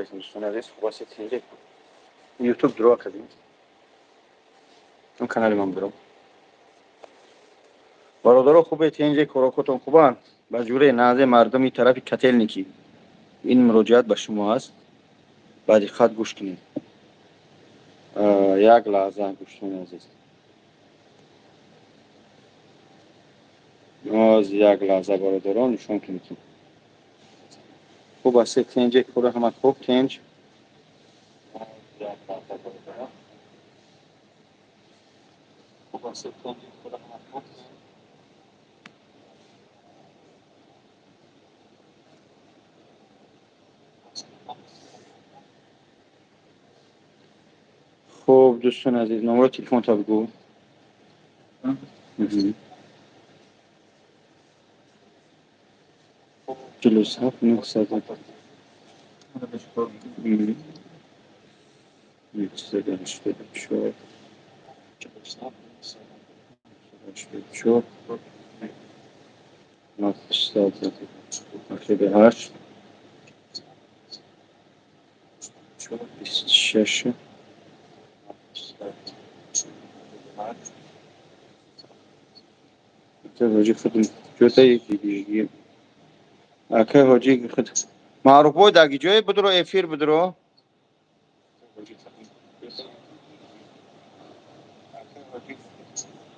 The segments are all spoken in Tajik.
Алейкум, дӯстони азиз, хуб ҳастед, тинҷед? Ютуб дуро кардем, он канали ман буро. Бародаро, хубе, тинҷе, корокотон хубанд? Ба ҷуре назе мардуми тарафи Котельники, ин муроҷиат ба шумо аст, ба диққат гӯш кунед. Як лаҳза, дӯстони азиз, оз як лаҳза, бародарон, нишон кунед. Хуб ҳастед, тинҷе, кора ҳама хуб, тинҷ? Як лаҳза, бародарон. Хуб ҳастед, тинҷе, кора ҳама хуб, тинҷ? Хуб, дӯстони азиз, номаро телефонта бигӯ. 47 984 988 26. Ҳоҷи худ ҷодаи акай ҳоҷи худ маъруфбой даги ҷое будро, эфир будро.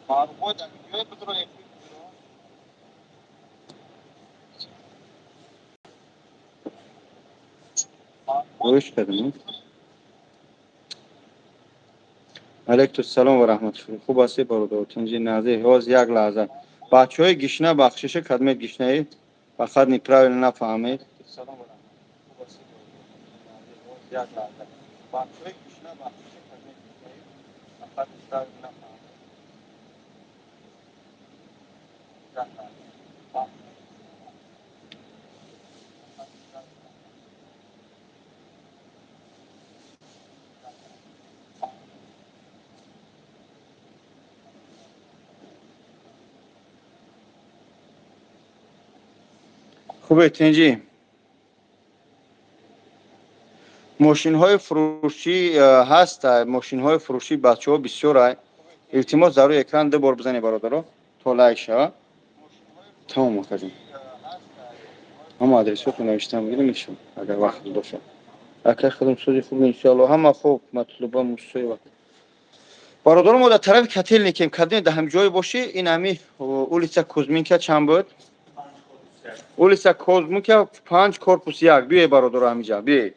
Маъруфбой даги ҷое будро, эфир будро. Гӯш кардам. Алайкум салом ва раҳматуллоҳ. Хуб ҳастед, бародар, тинҷи, назе? Ҳоз як лаҳза, бачаҳои гишна, бахшиша кадмед, гишнаед, фақат неправильно нафаҳмед. Як лаҳза, бачаҳои гишна, бахшиша кадмед, гишнаед, фақат неправильно нафаҳмед. Як лаҳза. Хубе, тинҷӣ? Мошинҳои фурӯшӣ ҳаст, мошинҳои фурӯшӣ, бачаҳо, бисёр. Илтимос, дар рӯи экран ду бор бизанед, бародаро, то лайк шава. Тамом, акаҷон, ҳама адресотро навиштам, бигирем, мешавад, агар вақт бошад. Акай худам суди хуб, иншоалло, ҳама хуб. Матлуба Мусоева, бародаро, мо дар тарафи Котельникем. Кадем дар ҳам ҷое бошӣ, ин ҳами улица Кузьминка чанд буд? Улица Кузьминка 5, корпус 1. Биёе, бародаро, ҳамиҷа биёе,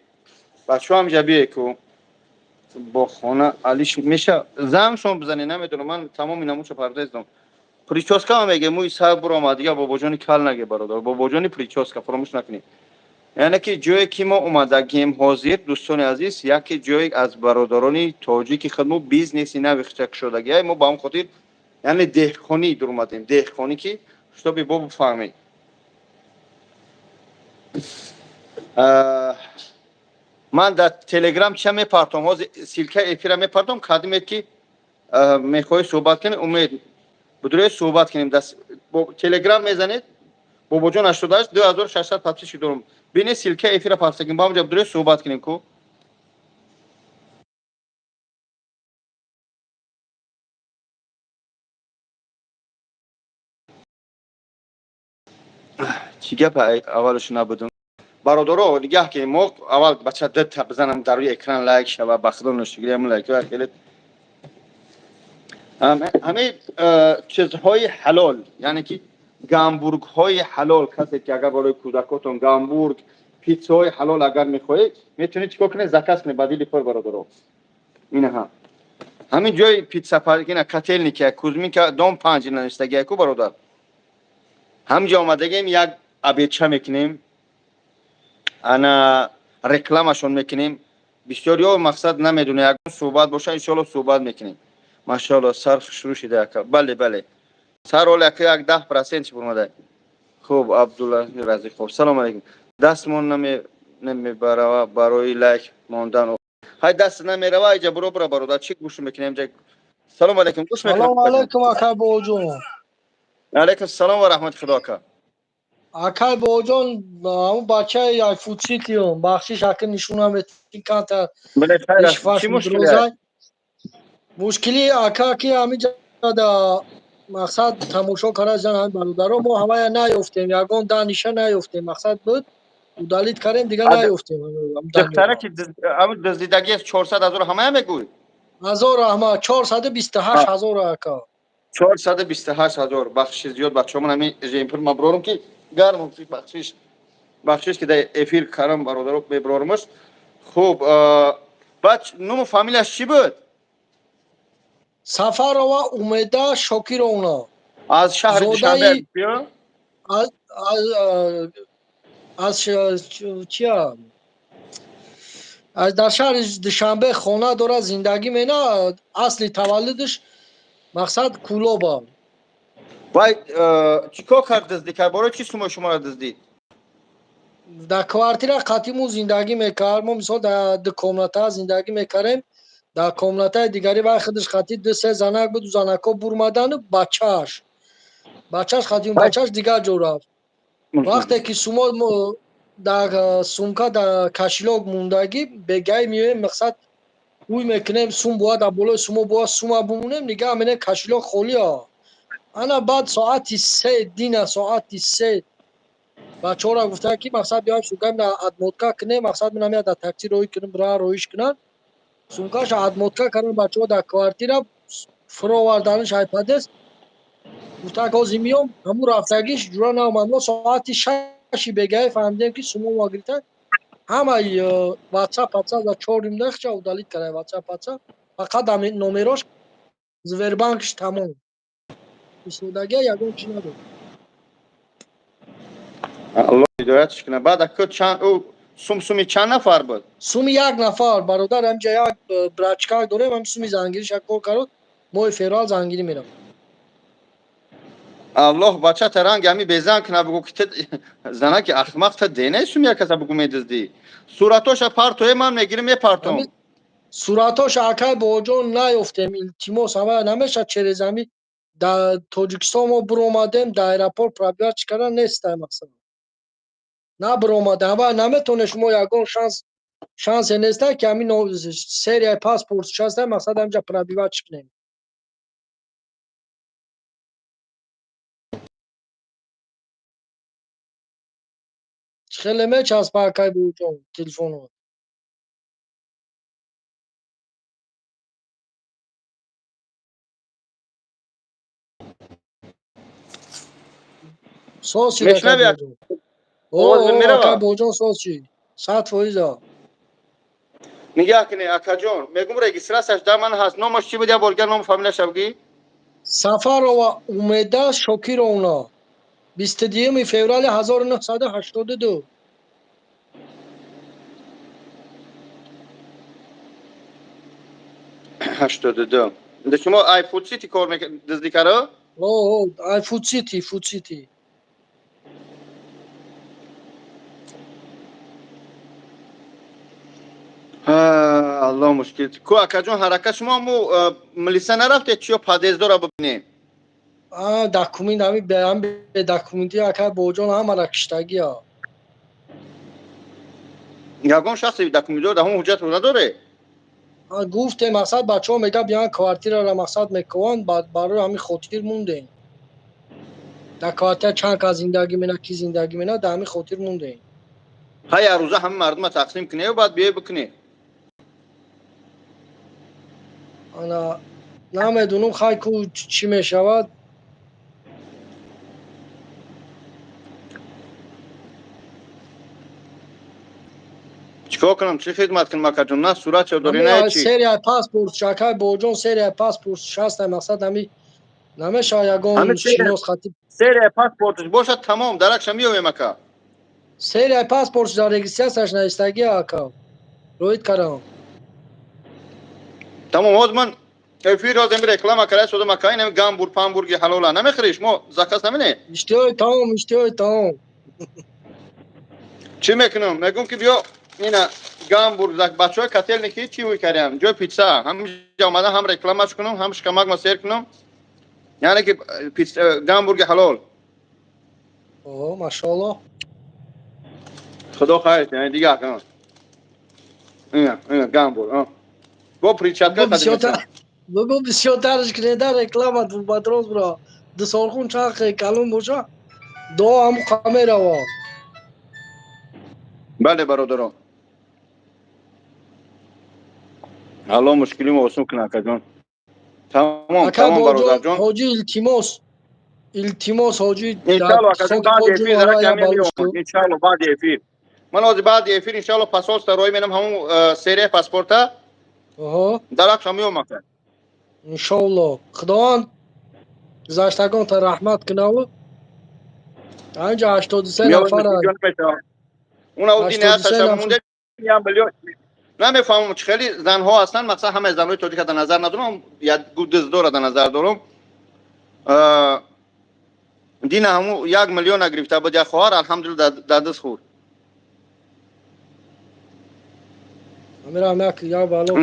бачаҳо, ҳамиҷа биёе ку бо хона алиш меша замшон бизане. Намедонам, ман тамоми намуша пардездам. Прическа меге, мӯи сар буромад дига, бобоҷони кал наге, бародар, бобоҷони прическа фаромӯш накунед. Яъне ки ҷое ки мо омадагем ҳозир, дӯстони азиз, яке ҷое аз бародарони тоҷики худ мо бизнеси нави шудагия. Мо ба он хотир, яъне деҳқонӣ дуромадем, деҳқонӣ, ки чтобы бо бифаҳмед. Ман дар Телеграм чия мепартом, ҳозир ссылка и эфира мепартом. Кадимед ки мехоҳӣ суҳбат кунед, умед будуред, суҳбат кунем. Телеграм мезанед, бобоҷон 88, 2600 подписчик дорум. Бинед, ссылка и эфира партагим, ба ҳамҷа будуред, суҳбат кунем ку. Чӣ гап, аввалаш набудум, бародаро. Нигаҳ ки мо аввал, бача, дта бизанам дар рӯи экран, лайк шава. Ба худо ношукрия, лайк хеле. Ҳамин чизҳои ҳалол, яъне ки гамбургҳои ҳалол, касе ки агар барои кӯдакотон гамбург, питсаҳои ҳалол агар мехоҳед, метавонед чикор кунед? Заказ кунед ба дили пор, бародаро. Инаҳа, ҳамин ҷои питса ина, Котельники, Кузьминка, дом 5 навиштагия ку, бародар. Ҳамин ҷо омадагем, як обедча мекунем, ана рекламашон мекунем. Бисёриҳо, мақсад, намедонад, ягон суҳбат боша, иншоалло, суҳбат мекунем. Машаалло, сар шурӯъ шида, яка. Бале, бале, сар ҳол яка як 10% бурмада. Хуб, Абдулла Разиқов, салом алейкум. Дастмон намебарава барои лайк мондан. Ҳай, даст намерава, иҷа буро, бура, бародар, чӣ гӯш мекунем? Салом алейкум, гӯш мекунам. Салом алейкум, ака Бобоҷон. Алейкум салом ва раҳмати Худо, ака. Акай Бобоҷон, ҳамун бачаи айфудситиём, бахшиш, ака, нишонам метин канта. Бале, хайр аст. Чӣ мушкиле аст? Мушкили, ака, ки ҳамиҷада мақсад тамошо карда зан ҳамин бародаро, мо ҳамая наёфтем, ягон даниша наёфтем. Мақсад буд, удалить кардем, дига наёфтем. Духтара ки ҳамин дуздидагӣ 400 000 ҳамая мегӯй? Ҳазор раҳмат, 428 000, ака. 428 000. Бахшиши зиёд, бачаҳо, ман ҳамин жемпир ма бирорам, ки гарм. Бахшиш, бахшиш, ки дар эфир карам, бародаро, мебирормаш. Хуб, баъд нуму фамилияш чӣ буд? Сафарова Умеда Шокировна. Аз шаҳри Душанбе? Аз чия, дар шаҳри Душанбе хона дорад, зиндагӣ мена. Асли таваллудаш, мақсад, Кӯлоба. Вай чӣ кор кард, дуздӣ кард? Барои чӣ сумои шуморо дуздид? Дар квартира қатиму зиндагӣ мекард. Мо, мисол, дар ду комната зиндагӣ мекардем, дар комнатаи дигари вай худаш қатӣ ду се занак буд. Занакҳо бурмадану бачааш қатӣ, бачааш дигар ҷо рафт. Вақте ки сумо дар сумка, дар кошелёк мондагӣ, бегаи меоем, мақсад, ӯй мекунем, сум бояд дар болои сумо бояд сума бимонем, нигаҳ менем, кошелёк холиа. Ана баъд соати 3 дина, соати 3 бачаҳоро гуфтанд, ки мақсад, биёем, сумкаам отмотка кунем. Мақсад, минам дар такси роҳӣ кунем, ра роҳиш кунанд. Сумкаша отмотка кардем, бачаҳо дар квартира фуроварданиш айпадест. Гуфтанд, ки ҳозир меом. Ҳамун рафтагиш ҷура наомад. Мо соати 6-и бегаҳӣ фаҳмидем, ки сумо гирифтан. Ҳамаи ватсап патсап за чорим дахча удалить карда, ватсап патсап, фақат номерош, Сбербанкш, тамом истодагия, ягон чи надод. Аллоҳ ҳидоятш кунад. Баъд ака, чанд ӯ сум, суми чанд нафар буд? Суми як нафар, бародар. Ҳамҷа як брачка дорем, ҳам суми зангириша кор кард, моҳи феврал зангирӣ меравад. Аллоҳ бачата ранги ҳами безан кунад. Бугӯ, ки занаки ахмақ, та денаи суми як каса бугӯ медуздӣ. Суратоша партое, ман мегирим, мепартом. Суратоша, акай Бобоҷон, наёфтем. Илтимос, ҳама намеша, через ҳами дар Тоҷикистон мо биромадем, дар аэропорт пробивать кардан нестай, мақсад, на биромадем ва наметоне. Шумо ягон шансе нестай, ки ҳамин серияи паспорт шастай, мақсад, ҳамҷа пробивать кунем. Хеле мечаспа, акай Бобоҷон, телефоно. Соз шид. Мешнавӣ? Акай Бобоҷон, соз шид, 100%. Нигаҳ кунед, акаҷон, мегум, регистрацияш дар ман ҳаст. Номаш чӣ буд? Як бор дигар ному фамилияша бигӣ. Сафарова Умеда Шокировна, 22 феврали 1982. 82. Шумо ай Фудсити кор дуздӣ кара? Ай Фудсити, Фудсити. Аллоҳ, мушкил ку, акаҷон. Ҳаракат, шумо ҳаму милиса нарафтед чиё, подъездора бибинем? Документ ҳами бедокументи, ака Бобоҷон, ҳамара киштагия. Ягон шахси документдор дар ҳамон ҳуҷҷатро надоре? Гуфтем, мақсад, бачаҳо мега, биён, квартирара, мақсад, мекуванд. Барои ҳамин хотир мондем. Дар квартира чанд кас зиндагӣ мена, ки зиндагӣ мена, дар ҳамин хотир мондем. Ҳа, як рӯза ҳама мардума тақсим кунед, баъд биёй бикунед. Ана намедунум, хай ку, чӣ мешавад. Чикор кунам, чӣ хидмат кунам, акаҷон? На суратшо дорӣ, на чи? Серияи паспорт, акай Бобоҷон, серияи паспорт шаста, мақсад, ҳами намешавад ягон шинос хати? Серияи паспортш бошад, тамом, даракша меёвем, ака. Серияи паспортш дар регистрацияш навистагия, ака, роид кардам. Тамом, ҳозир ман эфир ҳозир реклама карда содам, ака. Ин гамбург памбурги ҳалола намехӯрӣ шумо? Заказ намине? Иштиҳои таом, иштиҳои таом. Чӣ мекунам? Мегӯм, ки биё, ина гамбург, бачаҳои Котельники чӣ ҳуй кардям, ҷои питса ҳамҷа омада, ҳам рекламаш кунам, ҳам шикамакма сер кунам, яъне ки гамбурги ҳалол. О, машоалло. Худо хайр, яъне дигар кан. Ина, ина гамбур. Бо перчатка. Бигӯ, бисёртарш кунеда, реклама бадроз бро. Дусолхун чанд калон боша, дуо ҳаму қамерава. Бале, бародарон. Алло мушкилимо осон кунад, акаҷон. Тамом, тамом, бародарҷон. Ҳоҷӣ, илтимос. Илтимос, ҳоҷӣ. Иншалло, акаҷон, баъди эфир дарак меоям. Иншалло, баъди эфир. Ман ҳозир баъди эфир, иншалло, посольство роҳӣ менам, ҳамун серия паспорта. Даракша меом, ака. Иншалло. Худованд гузаштагонта раҳмат кунаву. Анҷа 83 нафар. Уна дини ҳасташа монда намефаҳмам, чӣ хеле занҳо ҳастанд. Масалан, ҳамаи занҳои тоҷика дар назар надорам, як дуздора дар назар дорам. Дина ҳаму 1 миллиона гирифта буд як хоҳар, алҳамдулилла, дар даст хӯрд.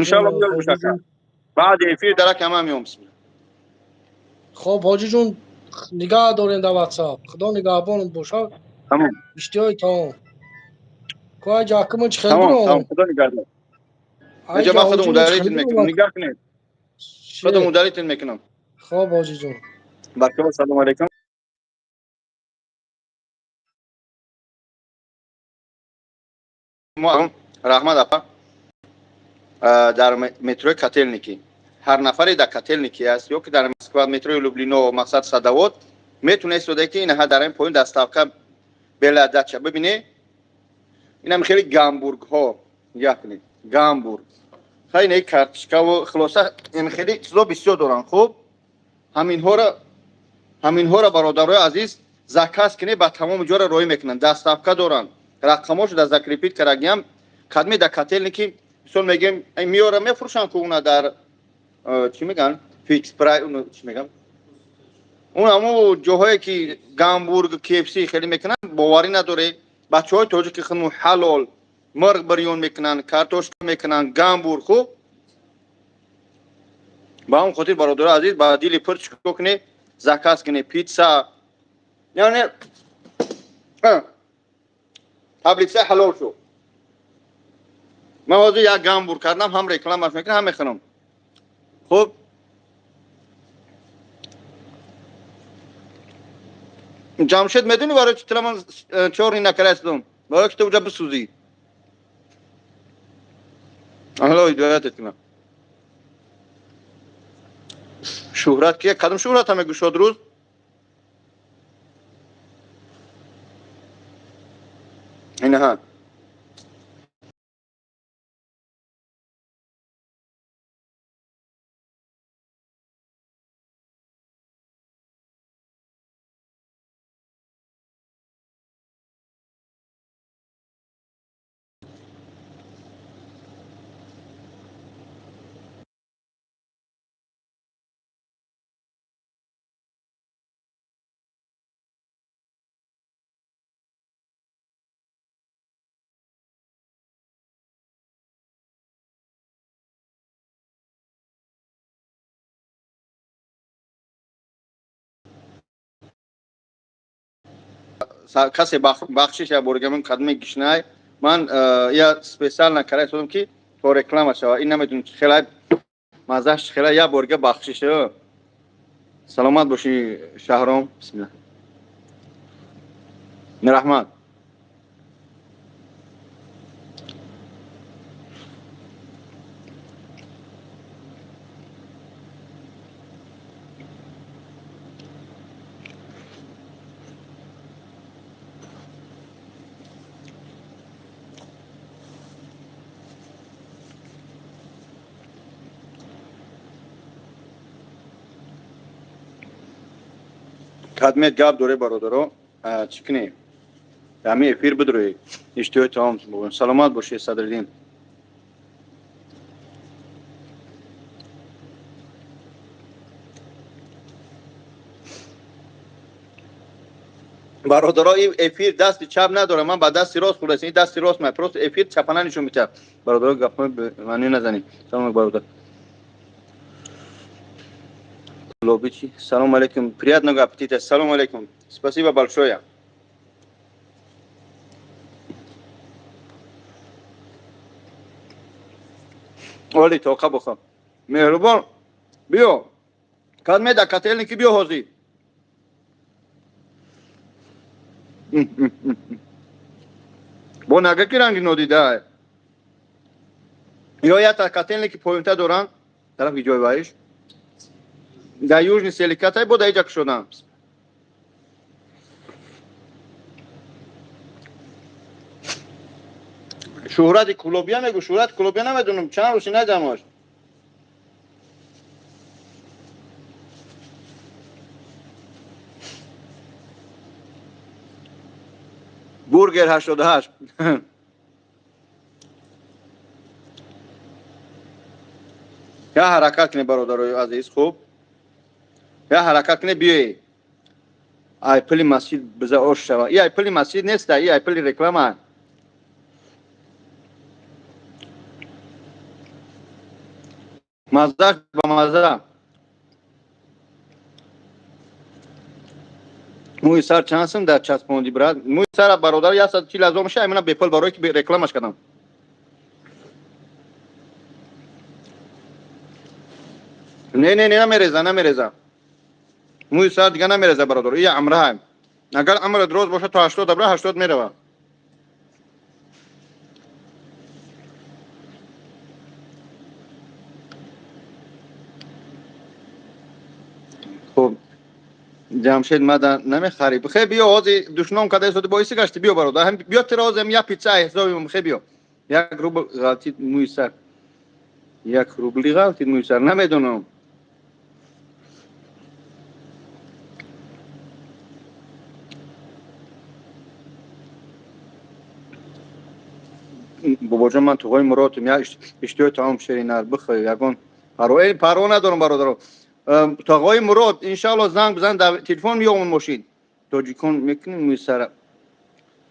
Иншалло, баъди эфир дарак ҳама меом, бисмилла. Хоб, ҳоҷиҷон, нигаҳ дорем дар Ватсап. Худо нигаҳбонат бошад. Тамом. Иштиҳои таом. Куай ҷакмон чӣ хел? Тамом, худо нигаҳдор. Инҷа ман худам удалить мекунам, нигаҳ кунед. Худам удалить мекунам. Хоб, ҳоҷиҷон. Бачаҳо, салому алайкум. Раҳмат, апа. Дар метрои Котельники, ҳар нафаре дар Котельники аст ё ки дар Москва, метрои Люблино, мақсад Садовод, метавонед истода, ки инаҳа дар ин поён доставка Белая Дача. Бибине, инам хеле гамбургҳо, нигаҳ кунед, гамбург, хайне карточкаву хулоса, ин хеле чизо бисёр доранд. Хуб, ҳаминҳоро, бародарои азиз, заказ кунед, ба тамоми ҷора роҳӣ мекунанд, доставка доранд. Рақамошо дар закрепить карагиам. Кадме дар Котельники, мисол мегем, меёра мефурӯшанд ку, уна дар чӣ меган, Фикс Прайс, чӣ меган, он ҳамо ҷоҳое ки гамбург, КФС хеле мекунанд, боварӣ надоре. Бачаҳои тоҷики худмон ҳалол мирғ бирён мекунанд, картошка мекунанд, гамбург. Хуб, ба ҳамон хотир, бародари азиз, ба дили пур чикор кунед? Заказ кунед питса, яъне таблица ҳалол шуд. Ман ҳозир як гамбург кардам, ҳам рекламаш мекунам, ҳам мехӯрам. Хуб, Ҷамшед, медонӣ барои чӣ тила ман чорни накарастум? Барои ки ту уҷа бисӯзӣ. Алло ҳидоятат кунам. Шӯҳрат кия? Кадом шӯҳрата мегӯшод рӯз? Инаҳа. Касе бахшиш боргамон, кадме гишнай, ман я специально карай содам, ки то реклама шава. Ин намедонам, чи хелай маззаш, чи хелай. Я борга бахшиш. Саломат бошӣ, Шаҳром, бисмилла, раҳмат. Кадмет гап доре, бародаро, чӣ кунем? Ҳами эфир бидрои, иштиҳои таом. Саломат бошед, Садриддин. Бародаро, ин эфир дасти чап надорам, ман ба дасти рост хӯрдастам, ин дасти рост ман просто эфир чапана нишон метиҳад. Бародаро, гапҳои маънӣ назанед. Салом, бародар. Лобичи. Салом алейкум. Приятного аппетита. Салом алейкум. Спасибо большое. Оли тоқа бухо. Меҳрубон, биё. Кадме да Котельники биё ҳозир. Бо нага ки ранги нодида. Ё ята Котельники поёнта доранд, тарафи ҷой ваиш. Дар Южный Селикатай бо да иҷа кушодам. Шӯҳрати Кулобия мегӯ, шӯҳрати Кулобия намедонам, чанд рӯзи надамаш. Бургер 88. Я ҳаракат кунед, бародарои азиз, хуб? Я ҳаракат кунед, биёед. Ай пули масҷид биза ош шава. И ай пули масҷид неста, и ай пули реклама. Маззаш ба мазза. Мӯи сар чанд сум дар часпонди, брат? Мӯи сара, бародар, 140 000 меша, аймана бепул, барое ки рекламаш кардам. Не, не, не, намереза, намереза. Мӯи сар дига намереза, бародар. Ия амраҳ. Агар амра дроз боша, то 80 абра 80 мерава. Хуб. Ҷамшед, мада намехарӣ? Бихе, биё, ҳозир душном када истоди, боиси гашти, биё, бародар. Ҳам биё, тира ҳозир як питса ҳисобим, бихе, биё. 1 рубл ғалтид мӯи сар. 1 рубли ғалтид мӯи сар, намедонам. Бобоҷон, ман туғои Муродам, як иштиҳои таом ширинар бихӯр, ягон парво. Парво надорам, бародаро. Тоғои Мурод, иншалло, занг бизан дар телефон, меомон мошин. Тоҷикон мекунем мӯи сара.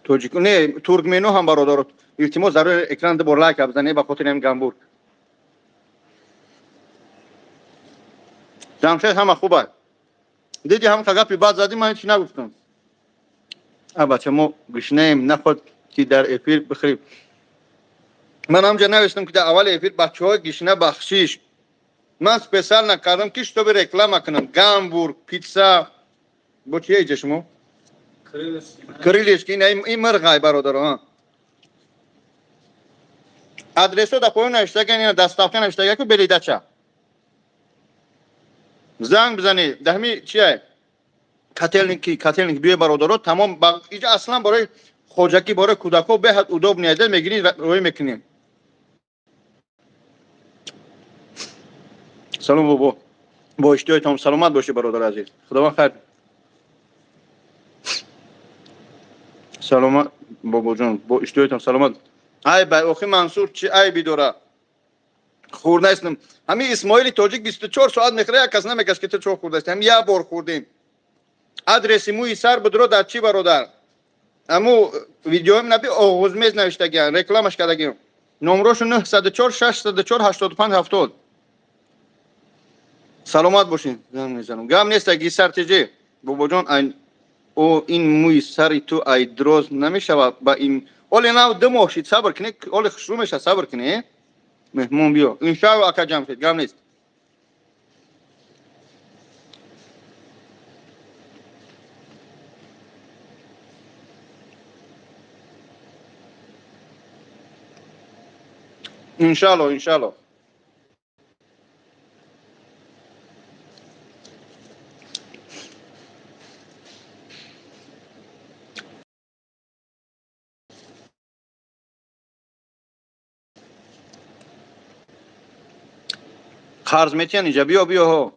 Тоҷикон не, туркмено ҳам, бародаро. Илтимос, дар рӯи экран ду бор лайк бизанед ба хотири ҳамин гамбург. Ҷамшед, ҳама хуб аст. Диди, ҳам гапи бад задӣ, ман ҳеч нагуфтам. А бача, мо гушнаем, наход ки дар эфир бихӯрем. Ман ҳамҷа навиштам, ки дар аввали эфир бачаҳои гишна бахшиш. Ман специально кардам, ки чтобы реклама кунам. Гамбург, пицца. Бо чия иҷа шумо? Крылышки, ин мирғай, бародаро. Адресо дар поён навиштаган, ина доставка навиштага ку белидача. Занг бизанед. Дар ҳами чия? Котельники, Котельники биё, бародаро, тамом иҷа аслан барои хоҷакӣ, барои кӯдакҳо беҳад удобный, айда мегирӣ, рӯй мекунем. Салом, бобо. Бо иштиҳоятон, саломат бошӣ, бародар азиз. Худованд хайр. Саломат, бобоҷон, бо иштиҳоятон, саломат. Ай бай, охи Мансур чӣ айби дора? Хӯрдаистам. Ҳамин Исмоили тоҷик 24 соат мехӯра, як кас намекаш, ки ту чо хӯрдаисти. Ҳамин як бор хӯрдем. Адреси мӯи сар будро дар чӣ, бародар? Аму видеоим наби оғузмез навиштагиан, рекламаш кардагиам. Номрошу 904 604 85 70. Саломат бошин. Занг мезанам. Гам нест, Гисар ТЖ. Бобоҷон, ай о ин мӯи сари ту ай дроз намешавад ба ин оле нав 2 моҳ шид, сабр кунед, оле хушрӯ мешавад, сабр кунед. Меҳмон биё. Иншаалло, ака Ҷамшед, гам нест. Иншалло, иншалло. Қарз метиҳан инҷа, биё, биё, ҳо.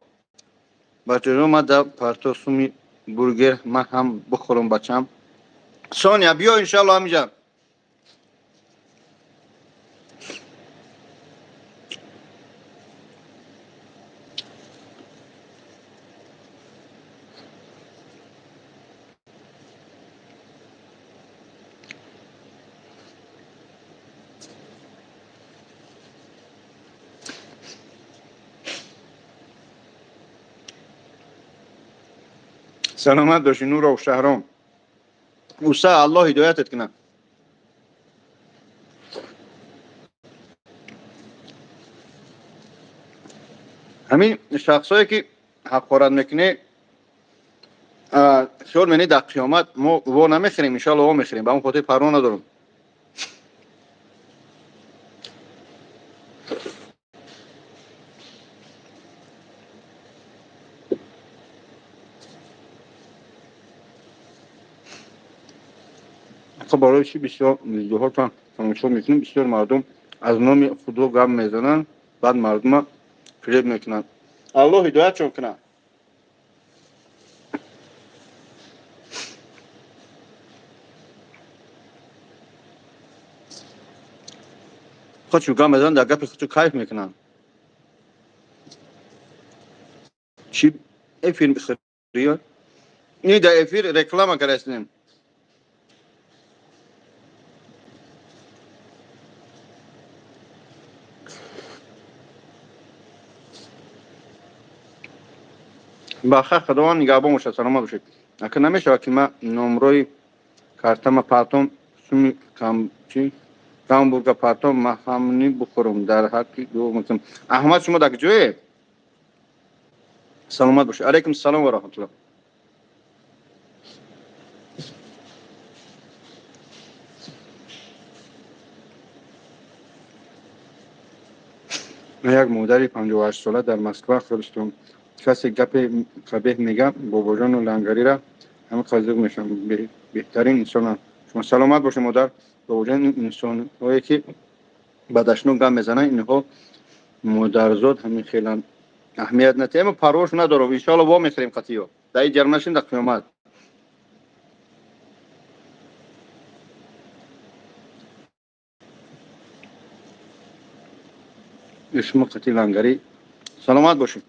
Бачаҷон, ма да парто суми бургер, ман ҳам бихӯрам, бачам. Соня, биё, иншалло, ҳаминҷа. Саломат бошӣ, Нуров Шаҳром. Уста, Аллоҳ ҳидоятат кунад. Ҳамин шахсое ки ҳақорат мекунӣ, хиёл менӣ дар қиёмат мо во намехӯрем, иншоалло во мехӯрем, ба он хотир парво надорам. Хоб, барои чӣ бисёр видеоҳотон тамошо мекунем, бисёр мардум аз номи худо гап мезананд, баъд мардума фиреб мекунанд. Аллоҳ ҳидоятшон кунад. Худшо гап мезананд, дар гапи худшо кайф мекунанд. Чӣ эфир мехӯрӣ? Ин дар эфир реклама кардаистем. Бахайр, Худованд нигаҳбон бошад, саломат бошед. Ака, намешавад ки ман номрои картама партом, суми кам чи гамбурга партом, ман ҳамни бухӯрам, дар ҳаққи дуо мекунам. Аҳмад, шумо дар куҷое? Саломат бошед. Алайкум салом ва раҳматуллоҳ. Ман як модари 58-сола дар Москва хӯристум. Касе гапи қабеҳ мега, бобоҷону лангарира ҳама қазиқ мешавам. Беҳтарин инсонам. Шумо саломат бошед, модар. Бобоҷон, инсонҳое ки ба дашном гап мезананд, инҳо модарзод ҳамин хеланд. Аҳамият натиҳ, ама парвош надорам. Иншоалло во мехӯрем қатиё. Дар ин ҷарм нашин, дар қиёмат. Шумо қати лангарӣ саломат бошед.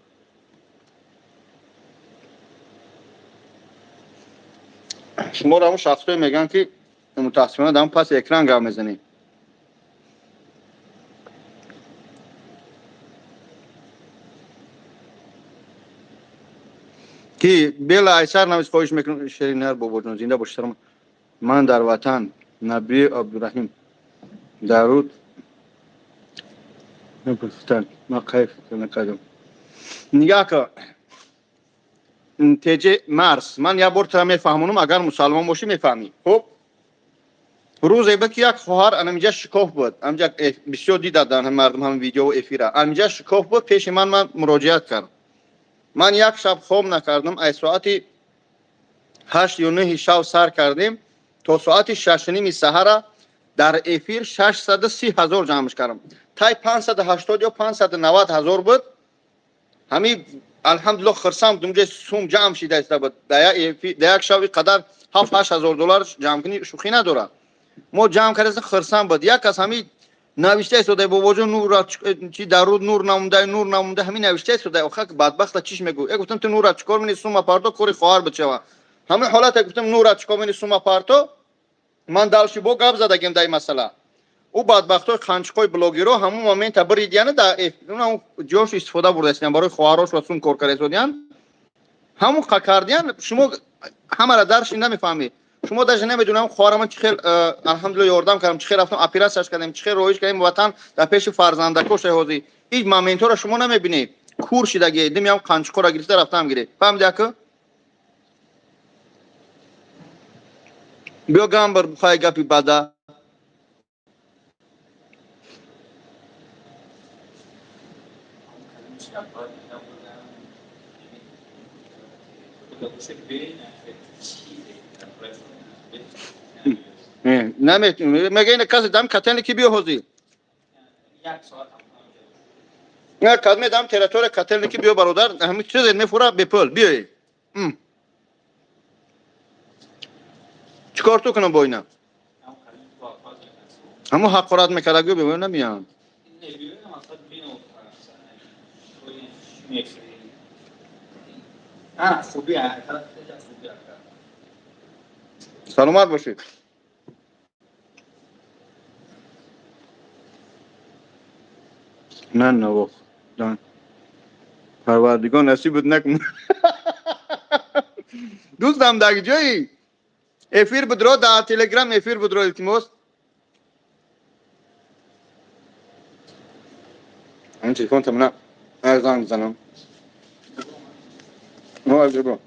Шуморо ҳамон шахсҳое мегӯянд, ки мутаассифона дар паси экран гап мезанед. Ки бела айсар навис, хоҳиш мекунам. Шеринар бобоҷон, зинда бошед, салом. Ман дар ватан Наби Абдураҳим даруд ман кайф накардам. Нигаҳ ка, теҷе марс, ман як бор тара мефаҳмонам, агар мусалмон бошӣ мефаҳмӣ. Хуб, рӯзе буд ки як хоҳар анамиҷа шикоф буд, амҷа бисёр дида дар мардум ҳам видео эфира, анамиҷа шикоф буд, пеши ман муроҷиат кард. Ман як шаб хоб накардам, аз соати 8 ё 9 шав сар кардем то соати 6:30 саҳара дар эфир 630 ҳазор ҷамъш кардам. Тай 580 ё 590 ҳазор буд. Ҳами алҳамдулиллоҳ хирсам будум, ҷа сум ҷамъ шида иста буд. Дар як шав қадар 7-8 ҳазор доллар ҷамъ кунӣ шӯхӣ надорад. Мо ҷамъ кардем, хирсам буд. Як кас ҳами навишта истода, бобоҷон, нур чи даруд, нур намунда, нур намунда, ҳамин навишта истода. Охир бадбахта чиш мегӯ? Э, гуфтам, ту нура чикор мени, сума парто, кори хоҳар бичава. Ҳамин ҳолате гуфтам, нура чикор мени, сума парто. Ман далши бо гап задагим дар ин масъала. Ӯ бадбахтои қанчиқои блогеро ҳамун момента биридияна дар ҷош истифода бурда истодиян, барои хоҳарош ва сум кор карда истодиян. Ҳамун қа кардиян, шумо ҳамара дарши намефаҳмед. Шумо даже намедонам хоҳара ман чӣ хел, алҳамдулиллоҳ, ёрдам кардам, чӣ хел рафтам оператсияш кардем, чӣ хел роҳиш кардем ватан дар пеши фарзандакош ҳозир. Ин моментҳоро шумо намебинед. Кур шидаги, димиам қанчиқоро гирифта рафтам гирифт. Фаҳмиди ака? Биё гамбар бухай гапи бада. Мега ина касе дам катени ки биё ҳозир. Не, кадме дам территория кателни ки биё, бародар, ҳамин чизе мефура бепул, биёй. Чикор ту кунам бо ина? Ҳамун ҳақорат мекарда, гӯ биё, намеям. Саломат бошед. На навохтан. Парвардигор насибат накун. Дӯстам, дар ҷои эфир будро, дар телеграм эфир будро, илтимос. Ҳамин телефон тамона Занг бизанам. Бро.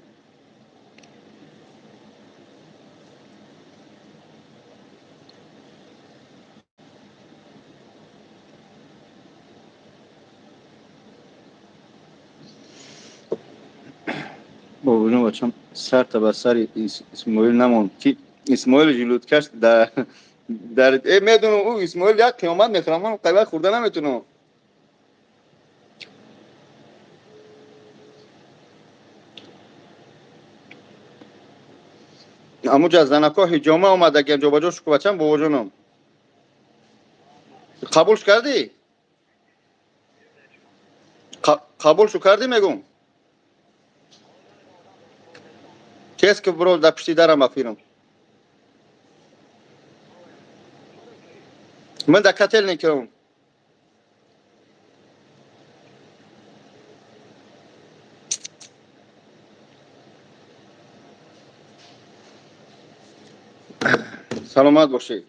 Бобоҷон, бачам, сарта ба сари Исмоил намонд, ки Исмоил жилудкаш дар медонам, ӯ Исмоил як қиёмат мехӯрам, ман қайвақ хӯрда наметунам. Амуҷа занако ҳиҷома омадагиам, ҷобаҷо шуку, бачам, бобоҷоном. Қабулш кардӣ? Қабулшу кардӣ, мегум? Тез ки бро, дар пушти дарам афирам. Ман дар Котельникам. Саломат бошед.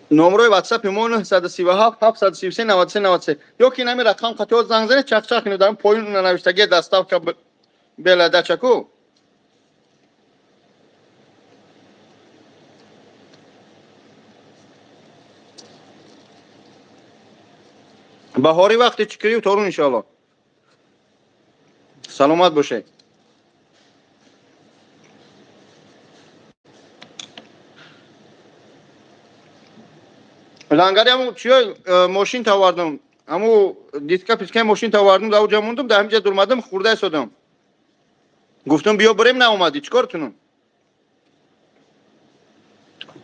Номрои ватсапи мо 937 733 93 93, ё ки инами рақам қатиҳо занг занед, чақчақ кунед. Дар поён навиштагия доставка бела дачаку. Баҳорӣ вақти чикирию торун, иншоалло. Саломат бошед. Лангари ҳаму чиё мошин тавардам, ҳаму диска пискаи мошин тавардам, дар уҷа мондум, дар ҳамиҷа дурмадам, хурда истодам. Гуфтам, биё бирем, наомадӣ, чӣ кор кунам?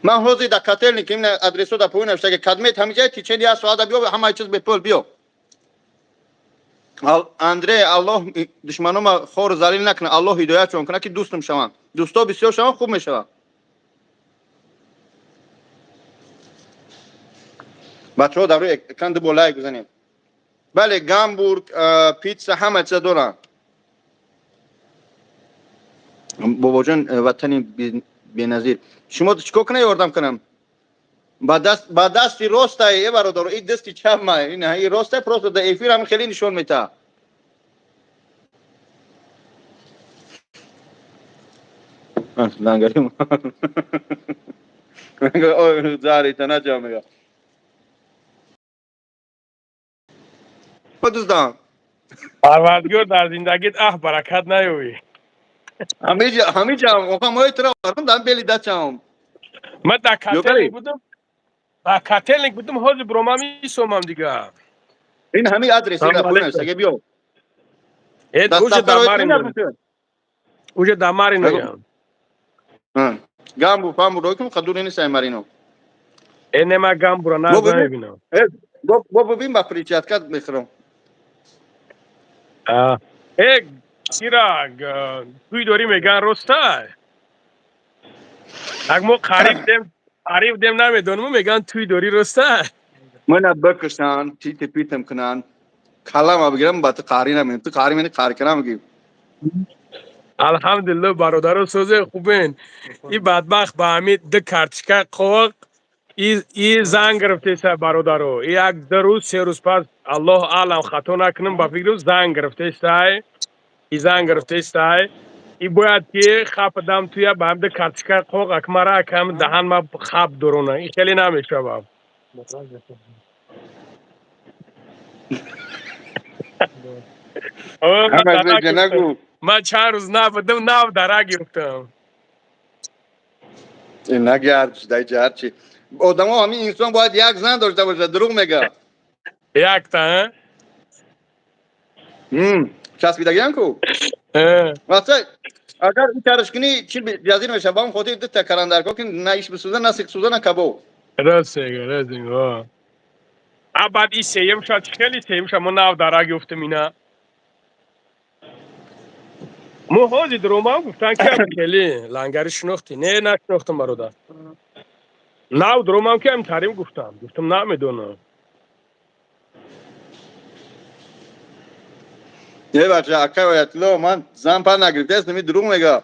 Ман ҳозир дар Котельник, ин адресо дар поён навиштаги, кадмет ҳамиҷа, течени як соата биё, ҳамаи чиз бепул, биё. Андрей, Аллоҳ душманома хору залил накунад, Аллоҳ ҳидоятшон кунад, ки дӯстум шаванд. Дӯсто бисёр шаванд, хуб мешавад. Бачаҳо, дар рӯи экран ду бор лайк бизанем. Бале, гамбург, питса, ҳама чиза доранд. Бобоҷон, ватани беназир, шумо чӣ кор кунам, ёрдам кунам? Ба дасти ростай, э бародар, и дасти чапма, ин ростай, просто дар эфир ҳам хеле нишон метаҳад. Лангари зарита наҷа мега. Дуздам. Парвардигор, дар зиндагит аҳ баракат наёвӣ. Ҳамиҷа, ҳамиҷа, оқа мои тура овардам, дар бели дачам. Ман дар Котельник будам, дар Котельник будам, ҳозир биромам, исомам дига. Ин ҳами адрес навиштага, биё. Уже дар Марино, уже дар Мариноям. Гамбур памбур рой кун, қадур несай Марино. Э, нема, гамбура намебинам. Бо бибин, ба перчатка мехӯрам. Э, кира туй дорӣ, меган, ростай? Як мо қариб дем, қариб дем, намедонам, меган, туй дорӣ, ростай? Мана бикушанд, тити питам кунанд, калама бигирам, ба ту қарӣ намем, ту қарӣ мени қарӣ кунам мегӣ. Алҳамдулилло, бародаро, созе, хубен? И бадбахт ба ҳами ду карточка қовақ и занг гирифтеса, бародаро. И як 2 рӯз, 3 рӯз пас, Аллоҳ аълам, хато накунам, ба фикру занг гирифтестай, и занг гирифтестай, и бояд ки хап дам туя ба ҳам ду карточка қоқ акмара акам даҳан ма хап дорона, и хеле намешавад. Ман чанд рӯз набудам, нав дарак ёфтам. Наги, ҳарчи даҷа, ҳарчи одамо, ҳамин инсон бояд як зан дошта бошад, дурӯғ мега. Якта. Часпидагиам ку. Вақта агар итараш кунӣ, чил ҷазир мешава. Ба он хотир дута карандарко ки на иш бисӯза, на сиқ сӯза, на кабоб. Рост мега, рост мега. А баъд и сеюм шад, хеле сеюм шад, мо нав дарак ёфтем ина. Мо ҳозир дуромам, гуфтан ки хеле лангари шинохтӣ? Не, нашинохтам, бародар. Нав дуромам ки ам тарим гуфтам, гуфтам, намедонам. Не, бача, акай Оятулло, ман зан пар нагирифтааст, ними дурӯғ мега.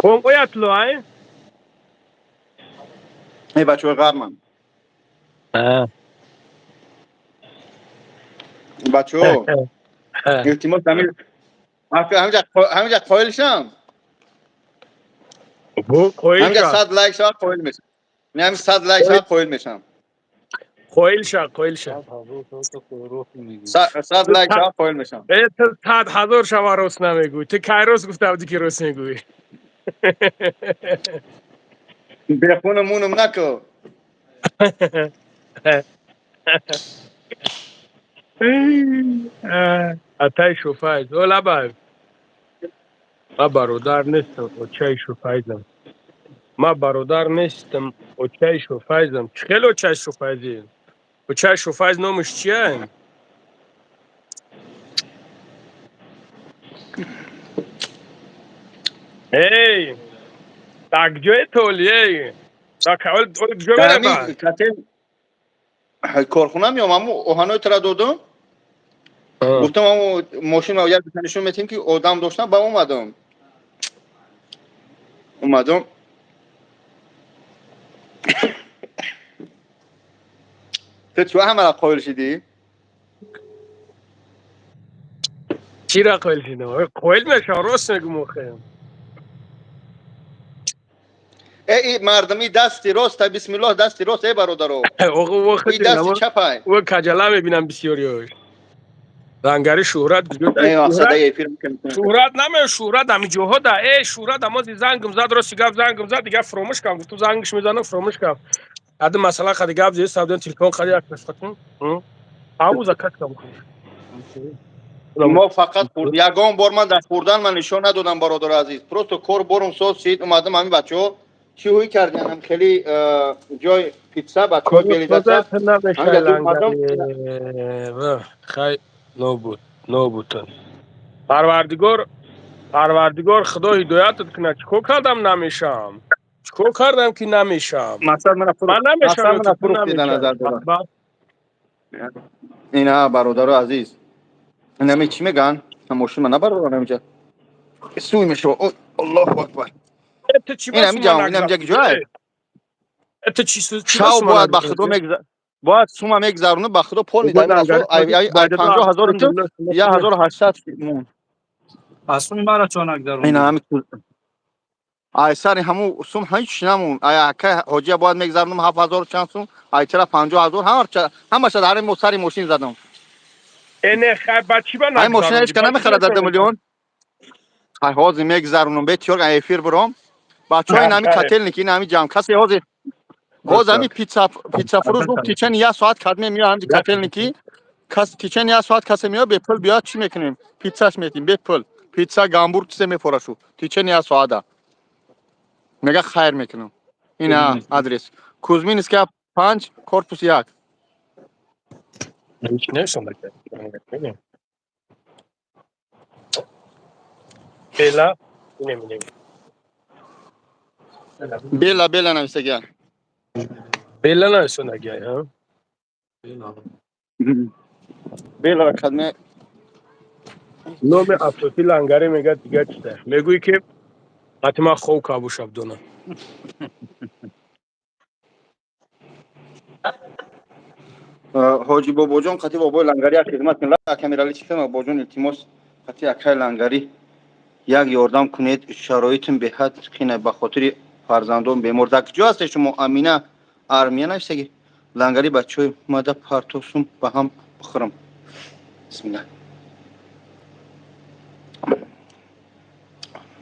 Ком оятло ай? Э, бачаҳои ғарман. Бачаҳо, илтимос, ҳаминҷа қоил шам. Қоил. Ҳаминҷа 100 лайк шавад, қоил мешам. Не, ҳамин 100 лайк шавад, қоил мешам. Қоил ша, қоил ша. 100 лайк шавад, қоил мешам. Э, ту 100 000 шава, рост намегӯй. Ту кай рост гуфта будӣ, ки рост мегӯӣ? Бехунам мунам наку. Атай шуфайз о лабай, ма бародар нестам, очаи шуфайзам. Ма бародар нестам, очаи шуфайзам. Чӣ хеле очаи шуфайзӣ? Очаи шуфайз номаш чия? Эй, так ҷое толи, эй, ҷо мерава? Корхона меом, аму оҳанои тара додум. Гуфтам, аму мошин як нишон метем, ки одам доштам, ба омадам, омадам. Ту чӯ ҳамара қоил шидӣ? Чира қоил шидам? Қоил мешавам, рост мегум охе. Э, мардами, дасти рост, бисмиллоҳ, дасти рост, э, бародаро. И дасти чапай. О, каҷала мебинам бисёриёш. Лангари, шӯҳрат? Шӯҳрат наме, шӯҳрат ҳами ҷоҳо да. Э, шӯҳрат амози зангм зад, рости гап, зангм зад, дигар фуромӯш кардам. Гуфтум, зангш мезанам, фуромӯш кардам. Ади масъала қади гап зед сабден, телефон қади як фатун ҳаму закат кам. Мо фақат хурд, ягон бор ман дар хурдан ман нишон надодам, бародари азиз. Просто кор борум соз шид, омадам. Ҳамин бачаҳо чӣ ҳуй кардиан, хеле ҷой питса, бачаҳо белидаца. Хай, нобуд, нобудтан. Парвардигор, парвардигор, худо ҳидоятат кунад. Чӣ кор кардам, намешавам? Чӣ кор кардам, ки намешавам? Ман намешавам. Ина, бародару азиз, инами чӣ меган, мошин ман набарорам, инҷа суй мешава. Аллоҳу акбар! Инами ҷам, инам ҷа ҷой шав бояд, ба худо бояд сума мегзаруна, ба худо пол 50 000 ту 1800 мон. Аз суми мара чо нагзарун? Ина ҳами ай сари ҳаму сум ҳеч намон. Ай ака ҳоҷия бояд мегзаронам 7000 чанд сум, ай чара 50 000, ҳамаша дар мо сари мошин задам. Э, не, хай, ба чӣ ба? Ай, мошина ҳеч ка намехарад дар 2 миллион. Ай, ҳозир мегзаронам, бетиёр эфир буром. Бачаҳо, ин ҳами котельник, ин ҳами ҷамъ касе ҳозир, ҳозир ҳами пицца, пиццафурӯш гуфт, течение як соат кадме меояд. Ҳамҷи котельники кас течение як соат касе меояд, бепул биёяд, чӣ мекунем? Пиццаш метим бепул, пицца, гамбург, чизе мефорашу течение як соата. Мега, хайр мекунам. Ина адрес: Кузьминская 5, корпус 1. Ҳеч нестам. Бела инем. Бела, бела нависагия. Бела нависонагия. Бела кадме. Номи асосӣ лангаре мега, дига чита мегӯӣ, ки ҳатман хов кабуш абдона. Ҳоҷи бобоҷон, қати бобои лангари як хизмат кун. Камерали чӣ кунам, бобоҷон? Илтимос, қати акай лангари як ёрдам кунед, шароитм беҳад қина, ба хотири фарзандон бемор. Дар куҷо ҳастед шумо? Амина армия нависаги. Лангари, бачаҳои мада партосум, ба ҳам бихӯрам. Бисмилла.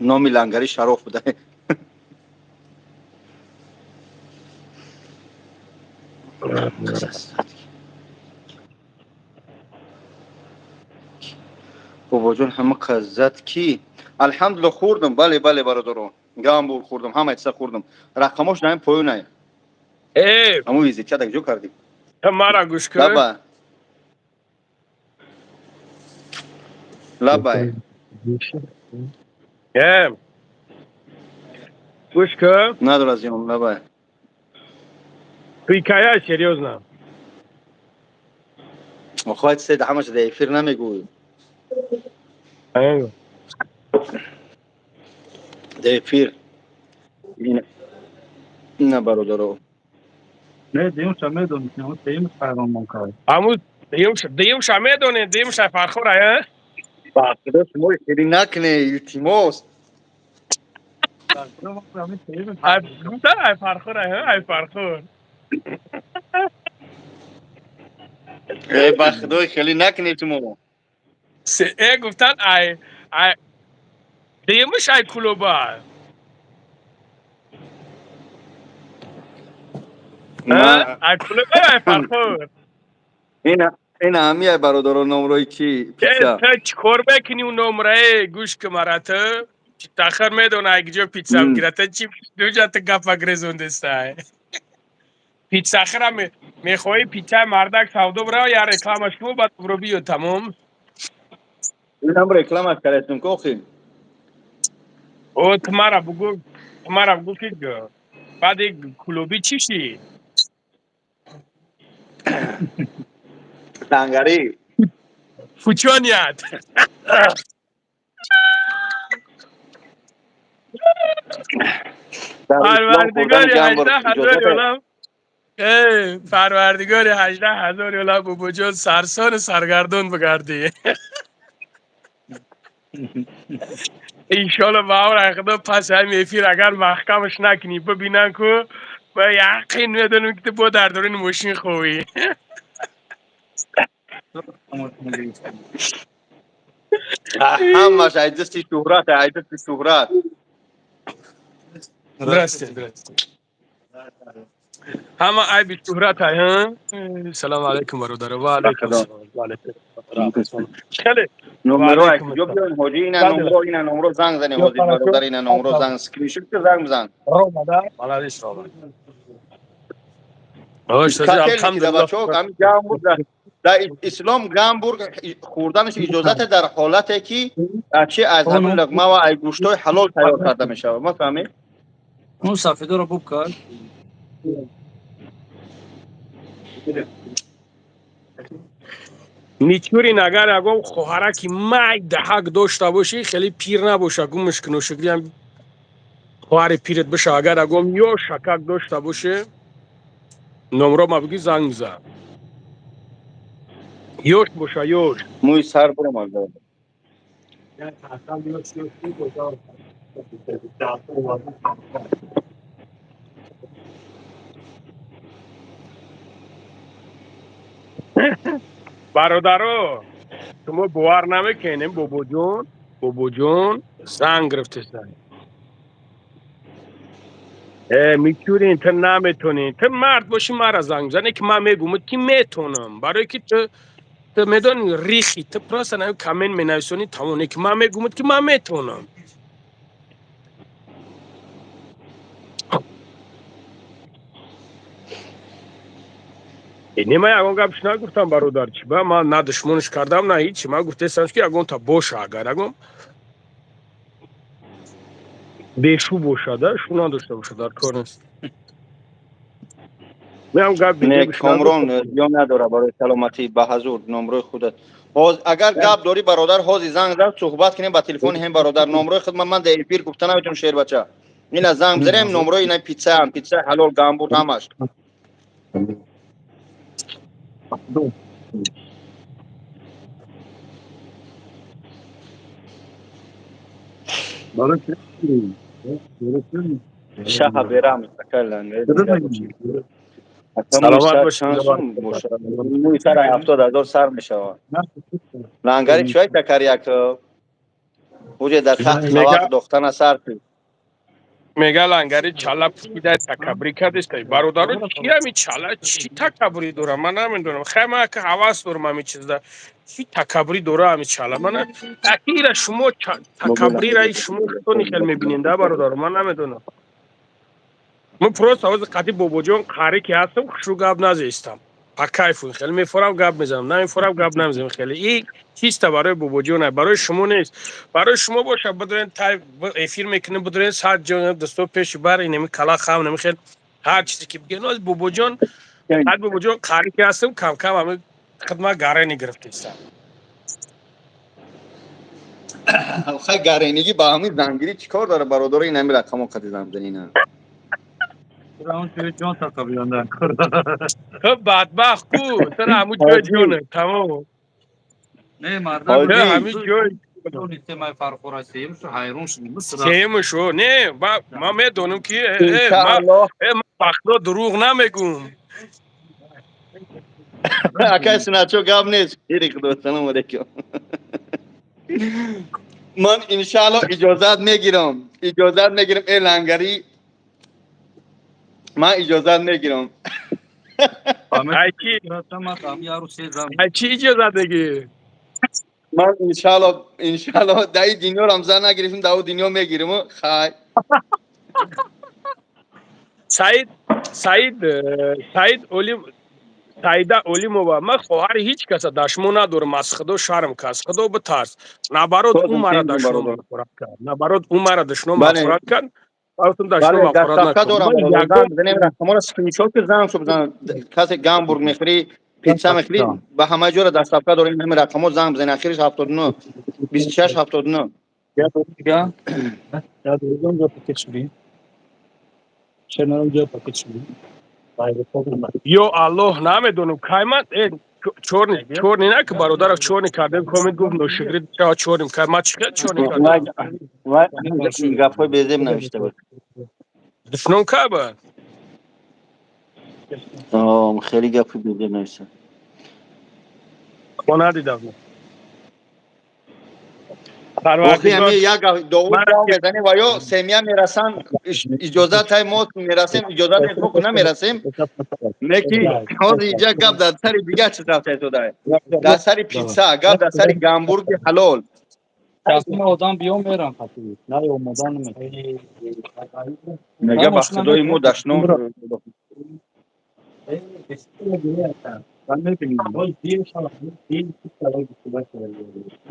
Номи лангари Шароф буда. Бобоҷон, ҳама қаззат ки, алҳамдулилла, хӯрдам. Бале, бале, бародаро, гамбур хӯрдам, ҳама чиза хӯрдам. Рақамош наим поёнай. Э. Ҳамун визитча дар куҷо кардӣ? Мара гӯш кун. Лаба, лабай. Э, гӯш кун. Надора зиён, лабай. Ҳикоя серьёзно. Охоҳад сед, ҳамаша дар эфир намегӯй. Дар эфир. На, бародаро. Не, дуюмша медонистем, ҳамун сеюмш ҳайронмон кард. Ҳамун дуюмша медонем, дуюмша Фархора, э? Ба худо, шумо хеле накне, илтимос. Гуфта, ай Фархора, ай Фархор. Э, ба худо, хеле накне шумо. Э, гуфтан, ай дуюмш ай клуба. Ай клуба, ай Фархор. Ина ҳамияй, бародаро, номрои чи питса. Ту чӣ кор мекунӣ у номрае? Гӯш ки мара, ту тахир медона, ай киҷо питса бигира. Ту чи дуҷа ту гапа грезондестай? Питсахира мехоҳӣ, питсаи мардак савдо бирава, я рекламаш кун, баъд бро биё, тамом. Инам рекламаш кардастум ки охи. О, ту мара бугӯ, ту мара бугӯ, ки баъди клуби чӣ шид? Лангарӣ. Фучоният. Дар ислом хӯрдани Парвардигори гамбург 18 000 иҷозат аст? ёлам, э, парвардигори 18 000 ёлам, бобоҷон, сарсону саргардон бигардӣ, иншолло. Ба амри худо, пас ҳами эфир агар маҳкамаш накунӣ, бибинан ку, ба яқин медонам, ки ту бо дар дуруни мошин ховӣ. Ҳамаш ай дасти шӯҳрат, ай дасти шӯҳрат. Здрасте, здрасте. Ҳама айби шӯҳрат ай, ҳа? Салому алайкум, бародар. Ва алайкум салом. Ва алайкум. Хеле. Номеро ай куҷо биёем, ҳоҷӣ? Ина номро, ина номро, занг занем ҳозир, бародар, ина номро занг, скриншот ки, занг бизан. Рома, да? Молодец, Рома. Ош, алҳамдулиллаҳ. Бачаҳо, ҳамин гамбург, дар ислом гамбург хӯрданаш иҷозате дар ҳолате ки чи аз ҳамин луқма ва ай гӯштҳои ҳалол тайёр карда мешавад, ма фаҳмед? Он сафедоро буб кард. Мичурин, агар ягон хоҳараки майдаҳак дошта бошӣ, хеле пир набоша, гумш куну шукриам, хоҳари пират биша, агар ягон ё шакак дошта боше, номро ма бигӣ, занг бизан. Ёш боша, ёш. Мӯи сар биромад. Бародаро, шумо бовар намекунем, бобоҷон, бобоҷон занг гирифтеста. Э, Мичурин, ту наметонӣ. Ту мард бошӣ, мара занг бизане, ки ман мегӯм, ки метонам, барое ки ту медонӣ, рихи ту просто на коммент менависонӣ, тамом. Ки ман мегӯм, ки ман метонам. Не, ман ягон гапш нагуфтам, бародар. Чи ба ман на душмонш кардам, на ҳичи. Ман гуфтестам, ки ягонта боша, агар ягон бешу бошада, шу надошта боша, дар кор нест. Меам гап. Не, Комрон, зиён надора барои саломатӣ. Ба ҳазур номрои худат ҳоз, агар гап дорӣ, бародар, ҳози занг зад, суҳбат кунем ба телефони ҳем, бародар. Номрои худ ман дар эфир гуфта наметавонам, шербача. Ина занг бизанем, номрои ина питсаам, питса ҳалол, гамбург, ҳамаш. Шаҳа берам. Саломат бошед. Мӯи сар 70 000 сар мешавад. Лангари чой такар як уҷе дар тахти хавақ дохтана сар. Мега, лангари чала пӯшида такаббурӣ кардеста. Бародаро, чи ами чала чӣ такаббурӣ дора, ман намедонам. Хай, ман ка ҳавас дорам ами чизда. Чӣ такаббурӣ дора ами чала? Мана акира шумо такаббурира шумо худтони хел мебинед, да, бародаро? Ман намедонам. Ман просто ҳозир қати бобоҷон қарӣ ки ҳастам, хушрӯ гап назестам, по кайфу хеле мефорам, гап мезанам, намефорам, гап намезанам. Хеле и чиста барои бобоҷон, барои шумо нест. Барои шумо боша, бидурен, тай эфир мекунем, бидурен, сад ҷон дасто пеши бар инами кала хам нами хел ҳар чизе ки бигӯен. Ҳозир бобоҷон, ҳар бобоҷон қарӣ ки ҳастам, кам кам ҳами хидмат гарани гирифтестам. Хай, гаренигӣ ба ҳамин зангирӣ чӣ кор дора, бародаро? Ин ҳамин рақамо қади занг бизанӣ на. Хуб, бадбахт ку тара ҳамун ҷои ҷоне, тамом. Не, мардак. Ҳамин ҷой. Сеюмшо не, ман медонам, ки ман вақтҳо дурӯғ намегӯм. Акай Суначо, гап нест, шири худо, салому алейкум. Ман иншаалло иҷозат мегирам, иҷозат мегирам. Э, лангарӣ, ман иҷозат мегирам. Ай чӣ иҷозат мегирӣ? Ман иншаалло даи дунёрам зан нагирифтам, дар дунё мегирам. Хай. Саид, Саид, Саид Олим, Саида Олимова, ман хоҳари ҳеҷ каса дашмо надорам. Аз худо шарм ка, аз худо битарс. Наоборот, ӯ мара дашном махӯрад кард, наоборот, ӯ мара дашном махӯрад кард. Дорам, скриншот занг бизан. Касе гамбург мехӯрӣ, питса мехӯрӣ, ба ҳама ҷора доставка дорем. Ҳамин рақамо занг бизан, ахириш 79 26 79. Ё Аллоҳ, намедонам, кай ман чёрный, чёрный на, ки бародарак чёрный кардем, коммент гуфт ношукрӣ, чаро чёрный кай, ман чӣ чёрный кардем? Гапҳои безеб навишта буд. Душном кай ба? Хеле гапҳои безеб навишта. Мо надидам. Як мезанем ва ё семья мерасанд, иҷозат мо мерасем, иҷозат мо намерасем. Неки ҳозир иҷа гап дар сари дигар чиз рафта истода, дар сари питса, гап дар сари гамбурги ҳалол. Одам биём, мерам, наомодан. Мега, ба худои мо дашном.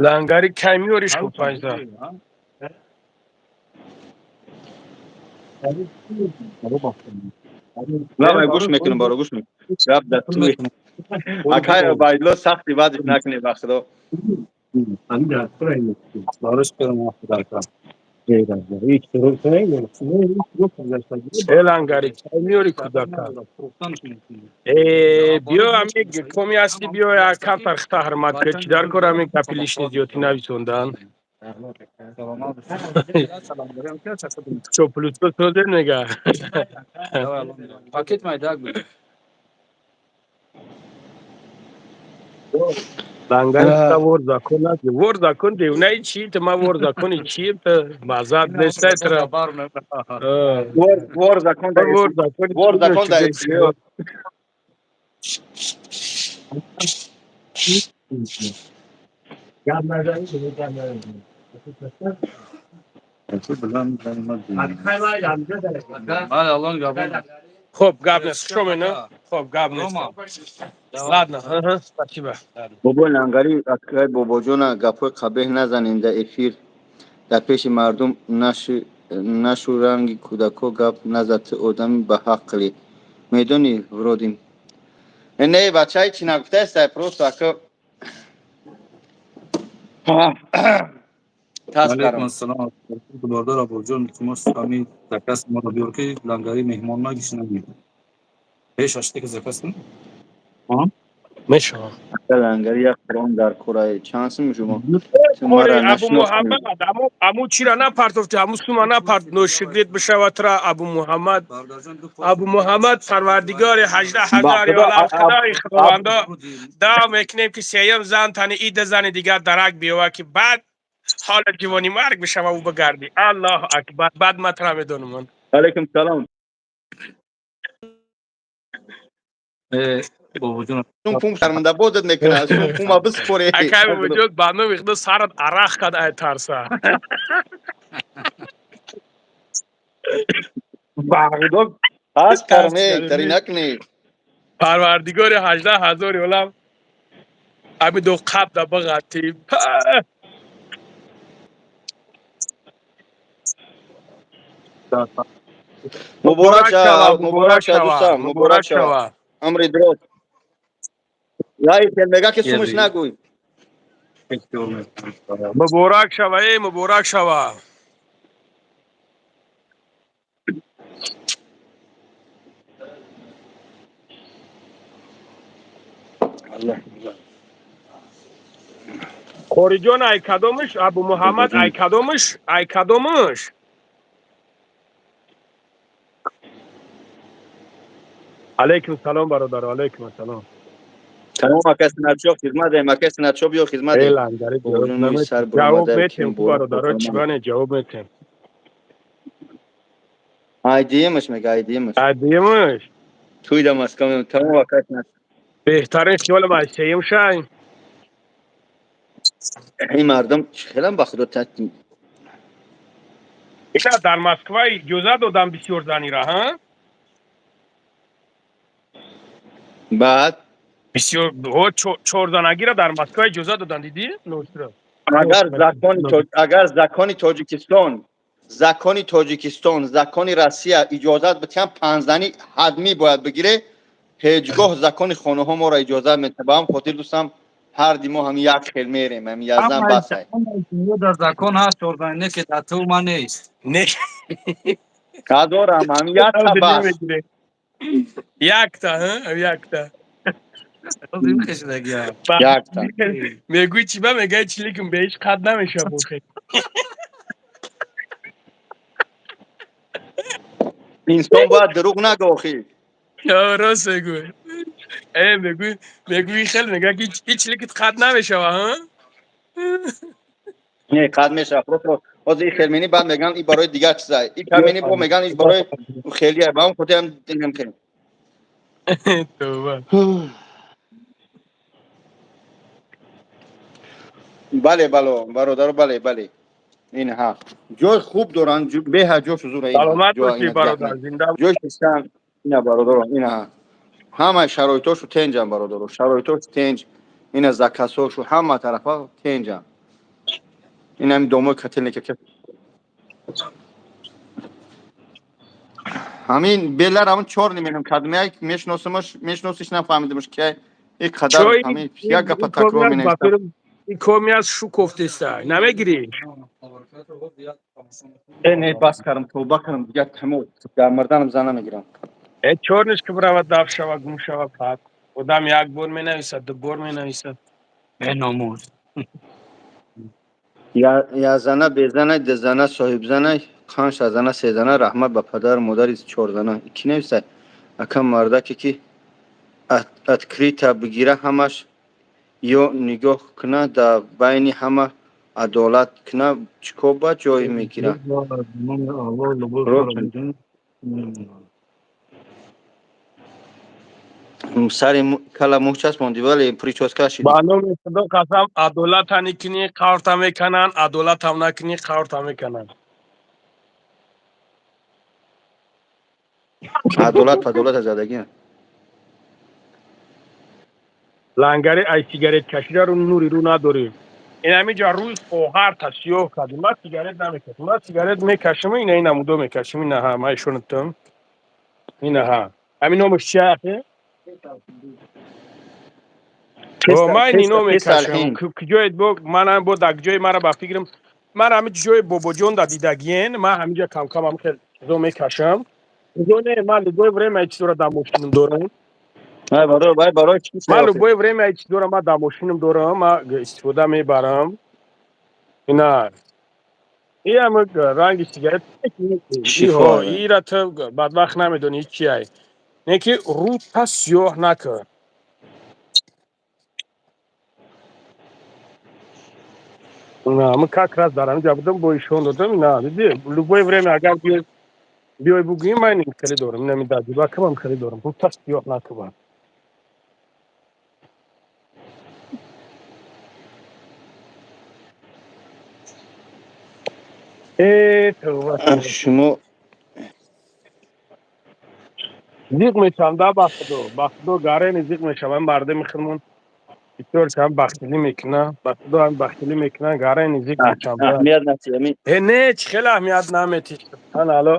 Лангари, кай меёриш ку панҷда? Лабай, гӯш мекунам, баро, гӯш мекунам. Гап дар туи акай Убайдулло, сахти бадиш накунӣ, ба худо. Э, лангари, кай меёри кӯдака? Э, биё, ами коми ҳасти, биё, як камтар хита ҳурмат кар. Чӣ дар кор ами гапи лишний зиёдӣ нависондан? Чоплусо созем, нега. Пакет майдак буд. Лангари, вор закон наги, вор закон девнаи чи та, ма вор закони чи та мазад нестай тра. Вор закон, вор закон, вор закон да. Гап назанӣ, гап назанӣ. Бале, Аллоҳ нигаҳбон. Хуб, гап нест, хуш омед. Хуб, гап нест, ладно, спасибо. Бобо Лангари, акай бобоҷона, гапҳои қабеҳ назанем дар эфир, дар пеши мардум. Нашу ранги кӯдако гап назад, ту одами ба ҳаққли медонӣ, вродим. Не, бачаи чӣ нагуфтааст, просто ака тас. Алейкум ассалом, бародар Абуҷон, илтимос, ҳамин заказ моро биёр, ки лангари меҳмон нагиш нагир. Пеш аште ки заказ кун. Мешавам. Лангари, як қуръон дар кораи чанд сум шумо? Абу Муҳаммад, аму чира напартофти, аму сума напарт, ношукрит бишавад тра, Абу Муҳаммад, Абу Муҳаммад. Парвардигори 18 000 олам, худои худовандо, дуо мекунем, ки сеюм зан тани ида зани дигар дарак биёва, ки баъд ҳола ҷивони марг бишава, ӯ бигардӣ. Аллоҳу акбар, баъд ман тра медонам ман. Алейкум салом. Бобоҷон. Пум шарманда бозад мекунад, сум пума биспоре. Акай Бобоҷон, ба номи худо, сарат арақ кад ай тарса. Ба худо, ҳаст карме тари накунӣ. Парвардигори 18 000 олам, ҳами ду қабда биғатӣ. Муборак шава, муборак шава, дӯстам, муборак шава, амри дуруст. Яй, мега, ки сумаш нагӯй. Муборак шава, э, муборак шава. Қориҷон, ай кадомаш? Абу Муҳаммад, ай кадомаш, ай кадомаш? Алайкум салом, бародар, алайкум ассалом. Тамом, ака Сунатшо, хизмат, ака Сунатшо, биё, хизмат. Ҷавоб метем, бародаро, чӣ бане, ҷавоб метем. Айдиемаш мега, айдиемаш. Айдиемаш. Туй да Москва, тамом, ака. Беҳтарин хиёлам ай сеюм шай. Ин мардум хелам, ба худо. Ика дар Москва иҷоза додам бисёр занира, ҳа? Баъд? Бисёр чорзанагира дар Москва иҷоза додан, дидӣ? Агар закони Тоҷикистон, закони Тоҷикистон, закони Россия иҷозат битиҳам, панҷзанӣ ҳадмӣ бояд бигире. Ҳеҷ гоҳ закони хонаҳо моро иҷозат метиҳад. Ба ҳам хотир, дӯстам, ҳар ди мо ҳами як хел мерем, ҳами язан басай. Дар закон ҳаст чорзанӣ, не ки дар ту ма нест. Не. Кадорам, ҳами якта бас. Якта, якта. Якта. Мегӯи чӣ ба мегаи, чиликум беҳеҷ қад намеша бохе. Инсон бояд дурӯғ нага, охи. Рост мегӯй. Э, мегӯй, мегӯи, хел мега ки ҳеҷ чиликит қад намешава, ҳа? Не, қад мешава, просто ҳозир и хелмени, баъд меган и барои дигар чиза, и камени бо меган и барои хелия, ба ҳам хотир ҳам хел. Тавба. Бале, бало, бародаро, бале, бале, ин ҳа ҷои хуб доранд, беҳа ҷош ҳузура. Саломат бошӣ, бародар, зинда. Ҷои шистан ина, бародаро, ина ҳамаи шароитошу тенҷан, бародаро, шароитошу тенҷ, ина заказҳошу ҳама тарафа тенҷан. Ин ҳами домои котельника, ҳамин белар, ҳамин чор неменам кадмеяк мешиносимаш, мешиносиш, нафаҳмидимаш ки ин қадар ҳамин як гапа такрор менависам. Коми аз шу кофтеста намегирӣ? Э, не, бас кардам, тавба кардам, дигар тамом, дар марданам зан намегирам. Э, чорниш ки биравад, даф шава, гум шава, пак одам як бор менависад, ду бор менависад. Беномус. Язана безана, дезана соҳибзана, панҷта зана, сезана, раҳмат ба падару модари чорзана. Ки нависа, ака, мардаке ки открыто бигира, ҳамаш ё нигоҳ куна, дар байни ҳама адолат куна, чӣ кор ба ҷой мегира? Аллоҳ. Сари кала мӯ часпонди, вале прическа шид. Ба номи Худо қасам, адолата никунӣ, қаврта мекананд, адолатам накунӣ, қаврта мекананд. Адолат падолата задагӣ. Лангари, ай сигарет кашида ру нури рӯ надорӣ. Ин ҳамиҷа рӯз хоҳарта сиёҳ кардӣ. Ман сигарет намекашам, ман сигарет мекашам, ина ин намудо мекашам, ина ҳа, ман ишонатам, ина ҳа, ҳамин номаш чи ахе? Ман ино мекашам. Куҷоед бо манам, бо дар ҷои мара, ба фикрам, ман ҳами ҷои бобоҷон да дидагиен, ман ҳамиҷа камкам ҳам хел чизо мекашам. Не, ман любое время ай чизора дар мошинам дорам. Ман любое время ай чизора ман дар мошинам дорам, ман истифода мебарам. Ина иам ранги сигарет ира ту бадбахт намедонӣ чи ай, не ки рӯта сиёҳ накар. На, как раз дар ҳамиҷа будам, бо ишон додам. На, диди, любое время агар биёй бугӯӣ, ман ин хеле дорам, инами даҷибакамам хеле дорам, рӯта сиёҳ накунам. Э, тавба. Шумо. Зиқ мешавам да, ба Худо, ба Худо, гарени зиқ мешавам. Мардуми худмон бисёр кам бахтилӣ мекунанд, ба Худо, ҳам бахтилӣ мекунанд, гарени зиқ мешавам. Аҳамият натиҳ. Э, не, чӣ хеле аҳамият наметиҳ. Ало,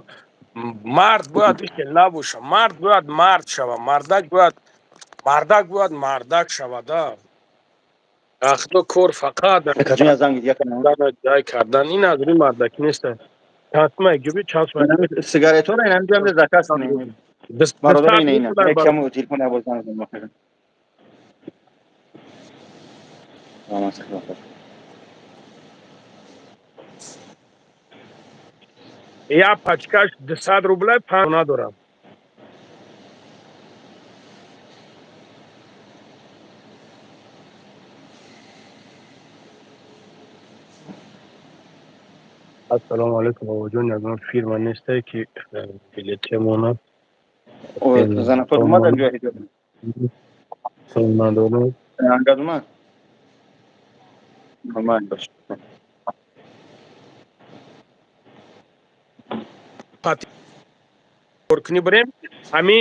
мард бояд хел набоша, мард бояд мард шава, мардак бояд, мардак бояд мардак шавада. Ахто кор фақат Акаҷон, я занг дига кунам. Ҷай кардан ин аз рӯи мардакӣ нест. Чанд гиби, чанд сумай? Сигаретҳоро ин ҳамҷо ҳам заказ кунем. Бародар, ина ина. Якам телефон я боз занг занам. Акаҷон. Саломат бошед. Я пачкаш 200 рубля, 5 надорам. Ассалому алайкум, бобоҷон, ягон фирма несте, ки билетемона Занакот омада ҷои ҳиҷоб. Надорам. Ангаз омад? Нормал бош. Кор кунӣ, бирем ҳами.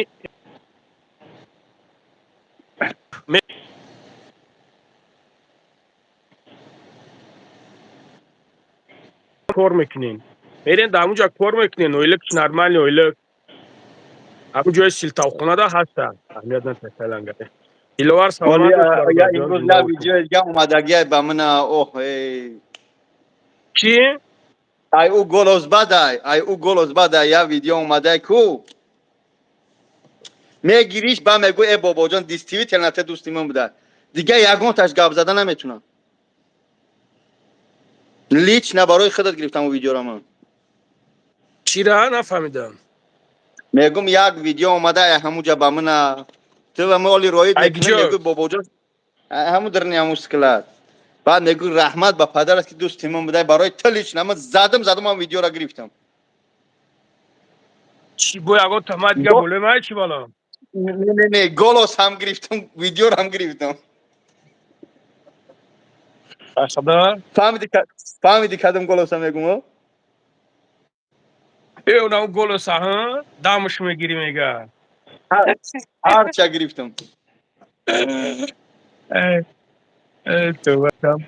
Кор мекунем, мерем дар ҳамунҷа кор мекунем, ойлик нормальный ойлик, ҳамун ҷои силтавхонада ҳаста, аҳамият натакаланга. Диловар, саломат бош. Я имрӯз я видеои дига омадагиай ба мана, оҳ, эй. Чӣ? Ай ӯ голос бадай, ай ӯ голос бадай, я видео омадай ку. Мегириш, ба мегӯ: «Э, бобоҷон, действительно те дӯсти ман буда». Дига ягонташ гап зада наметунам. Лично барои худат гирифтам ӯ видеоро ман. Чира, нафаҳмидам. Мегум, як видео омада ай ҳамуҷа ба мана. Ту ва мо оли роид Ай мекунӣ, куҷо? Мегӯ: «Бобоҷон, ай ҳаму дарни ҳаму склад». Баъд мегӯ: «Раҳмат ба падарат, ки дӯсти ман будай». Барои ту лично ман задам, задам, ҳам видеоро гирифтам. Чӣ бо ягон туҳмат дига болои ман, чӣ бало? Не, не, не, голос ҳам гирифтам, видеоро ҳам гирифтам. Асада. Фаҳмиди, фаҳмиди кадом голоса мегум, о? Э, унам голоса, ҳа, дамаш мегирӣ, мега. Ҳарча гирифтам. Э, э, товбакам,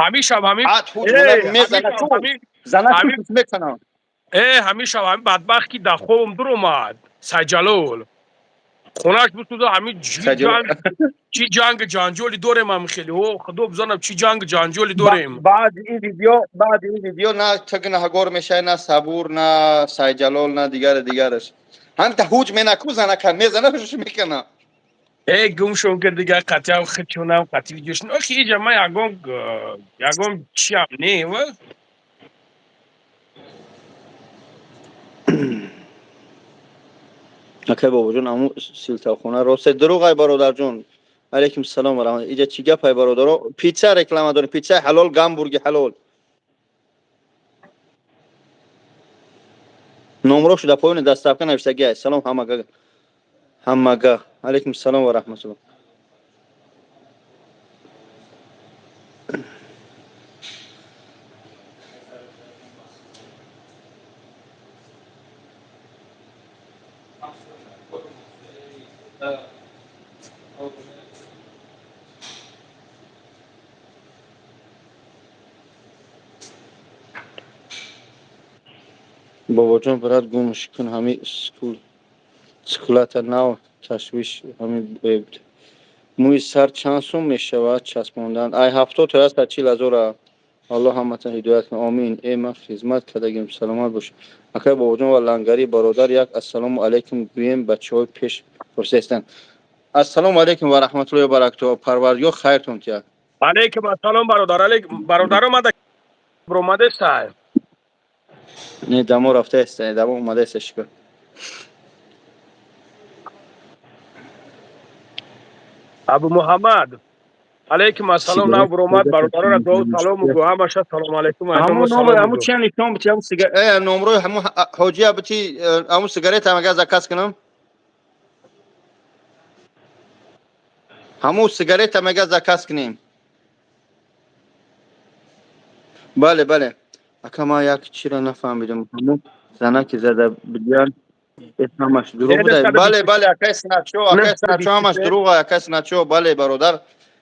ҳамин шаб ҳамин Ҳад ҳуҷ Э, мезана ҳамин ку. шаб ҳамин Зана мекунам. Э, ҳамин шаб ҳамин бадбахт, ки дар хобам дуромад, Сайҷалол хонаш бисӯза, ҳамин чӣ Сайҷалол. Ҷанг, чӣ ҷанги ҷанҷоли дорем, ҳам хеле, о худо бизанам, чӣ ҷанги ҷанҷоли дорем. Баъди ин видео, баъди ин видео на ту гунаҳгор мешавӣ, на Сабур, на Сайҷалол, на дигари дигараш. Ҳамта ҳуҷ менаку, занака мезана, мекунам. Э, гумшон кир дига, қатъиам хичунам, қатъи видеошн, охи иҷа ман ягон чиам не ва. Акай бобоҷон, аму силтавхона росте дурӯғ ай, бародарҷон. Алайкум салом ва раҳмат. Иҷа чӣ гап ай, бародаро? Питса реклама дорем, питсаи ҳалол, гамбурги ҳалол. Номро шуда поёни доставка навиштагӣ ай. Салом ҳамага, ҳамага. Алайкум салом ва раҳматуллоҳ. Бобоҷон, брат, гумш кун ҳами скулата, нав ташвиш ҳами. Мӯи сар чанд сум мешавад часпондан? Ай 70 то аст, 40 ҳазора. Аллоҳ ҳаматон ҳидоят кунад, омин. Э, ман хизмат кардагим, саломат бош. Акай бобоҷон ва лангари бародар, як ассалому алайкум гӯем, бачаҳои пеш пурсестанд. Ассалому алайкум ва раҳматуллоҳи ва баракатуҳ. Парвардигор хайртон тиҳад. Алейкум ассалом, бародар, алейкум, бародар, омада омадестай. Не, дамо рафтаест, дамо омадаест, шукр. Абу Муҳаммад, алейкум ассалом, нав буромад, бародарора дуо салому гу, ҳамаша салому алейкум. Ҳамун номер, ҳамун чия нишон бити, ҳамун сига, э, номрои ҳамун ҳоҷия бити, ҳамун сигарета агар заказ кунам. Ҳамун сигарета мега заказ кунем. Бале, бале. Ака, ман як чиро нафаҳмидам. Ҳамун занаки зада бидиян, ҳамаш дурӯғ буда. Бале, бале, акай Синачо, акай Синачо, ҳамаш дурӯғ, акай Синачо, бале, бародар.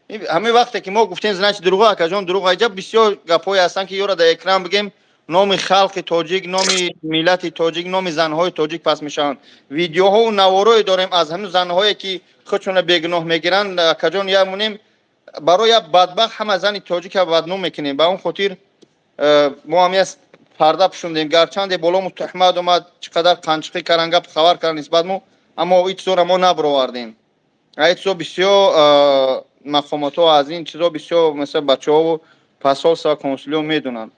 Ҳамин вақте ки мо гуфтем, значит дурӯғ, акаҷон, дурӯғ. Аҷаб бисёр гапҳое ҳастанд, ки ёра дар экран бигем, номи халқи тоҷик, номи миллати тоҷик, номи занҳои тоҷик пас мешаванд. Видеоҳову наворое дорем аз ҳамин занҳое, ки худшонро бегуноҳ мегиранд. Акаҷон, як монем. Барои як бадбахт ҳама зани тоҷика бадном мекунем. Ба он хотир мо ҳам як парда пӯшондем. Гарчанде болому туҳмат омад, чӣ қадар қанчиқӣ кардан, гап хабар кардан нисбат мо, аммо ин чизоро мо набаровардем. Ин чизо бисёр мақомотҳо аз ин чизо бисёр, масалан, бачаҳову посольство, консулиҳо медонанд.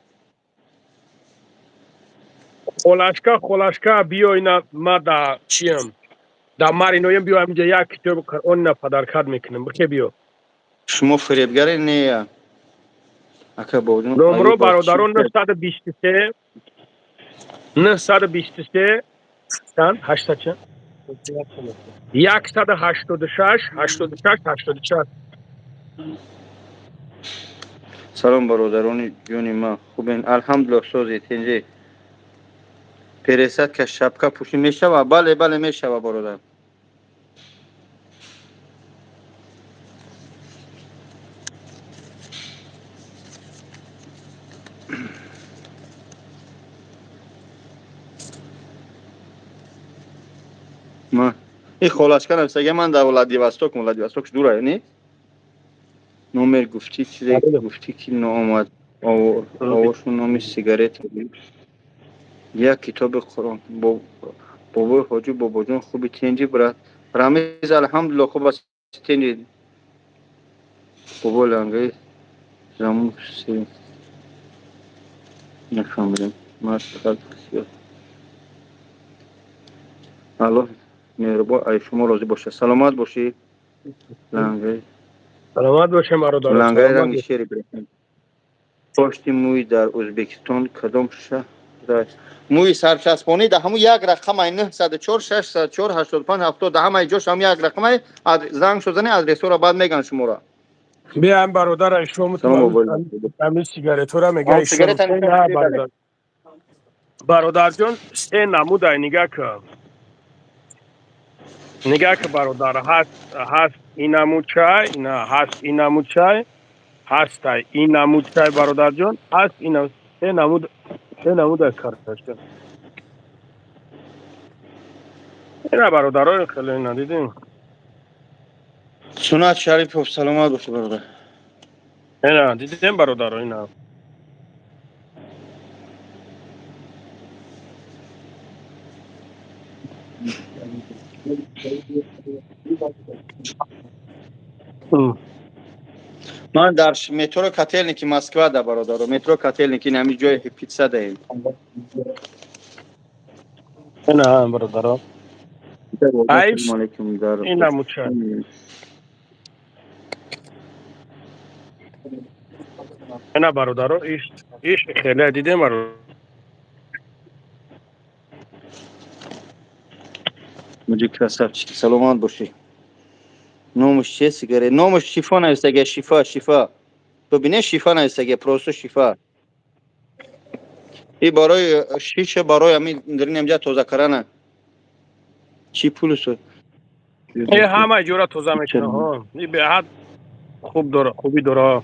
Холашка, холашка, биё, ина ма да чиям, да мариноям, биё ҳаминҷа, як китоби Қуръон ина подаркат мекунем, бихе, биё. Шумо фиребгаре не, ака Бобоҷон? Номро, бародарон, 923, 923, чанд, ҳаштсад чанд, 186, 86, 86. Салом, бародарони ҷони ман, хубен? Алҳамдулиллоҳ, сози тинҷӣ. Пересадка шапка пӯшӣ мешава? Бале, бале, мешава, бародар. Ма и холашка нависага, ман дар Владивосток, Владивосток дура не? Номер гуфтӣ, чизе гуфтӣ, ки ноомад. Овошун номи сигарет, як китоби Қуръон. Бобои ҳоҷӣ, Бобоҷон, хуби, тинҷи, брат Рамиз? Алҳамдулилло, хуб аст, тинҷи. Бобои лангаи замун нафаҳмидем. Мард. Аллоҳ меҳрубон ай шумо розӣ бошад. Саломат бошӣ, лангаи. Саломат бошем, бародар. Лангаи ранги шери пошти мӯй дар Ӯзбекистон кадом шаҳр? Мӯи сарчаспонӣ дар ҳамун як рақамай: 904 604 85 70. Дар ҳамаи ҷош ҳам як рақамай. Занг шудани адресҳоро баъд меган шуморо. Биям, бародар, шумо ҳамин сигаретҳоро мега. Бародарҷон, се намудай, нигаҳ ка, нигаҳ ка, бародар. Ҳаст ин намуд чай, ина ҳаст ин намуд чай, ҳастай ин намуд чай, бародарҷон, ҳаст ин се намуд, се намудай карташка. Ина, бародаро, хеле ина дидем. Сунат Шарипов, саломат бошӣ, бародар. Ина дидем, бародаро, ина. Ман дар метро Котельники Москва да, бародаро, метро Котельники, ин ҳамин ҷои пицца даем. Ина, бародаро. Алейкум дар ина мучай. Ина, бародаро, иш хеле дидем, бародар. Мужик красавчик, саломат бошӣ. Номаш чист сигарет? Номаш Шифо нависага, Шифа, Шифа. Бибине, Шифа нависага, просто Шифа. И барои шиша, барои ҳамин дарин ҳамҷа тоза кардана. Чӣ пулусо? Э, ҳама ҷора тоза мекунад, ҳо. И беҳад хуб дора, хубӣ дора.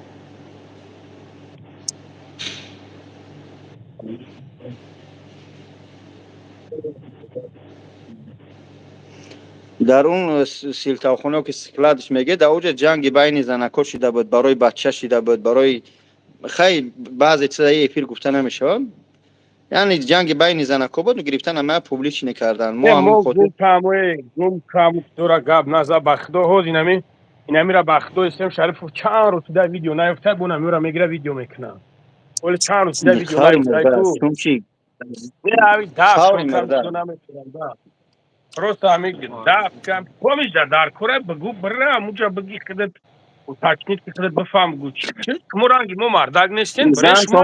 Дар он силтавхонао ки складш меге, дар оҷа ҷанги байни занако шида буд, барои бача шида буд, барои хай баъзе чизаи эфир гуфта намешавад. Яъне ҷанги байни занако буд, гирифтан ама публичный кардан. Мо ҳамин хотир Гум кам дора, гап наза, ба худо, ҳоз инами инамира, ба худо, Ислом Шарипов чанд рӯз шуда видео наёфта, бо намира мегира, видео мекунад. Оли чанд рӯз шуда видео наёфта. Чунчи? Не, ави да. Просто ҳамин да помиш да дар кора бигӯ, бира ҳамуҷа, бигӣ худат, уточнить ки худат бифаҳм, гӯ чи шумо ранги мо мардак нестем. Барои шумо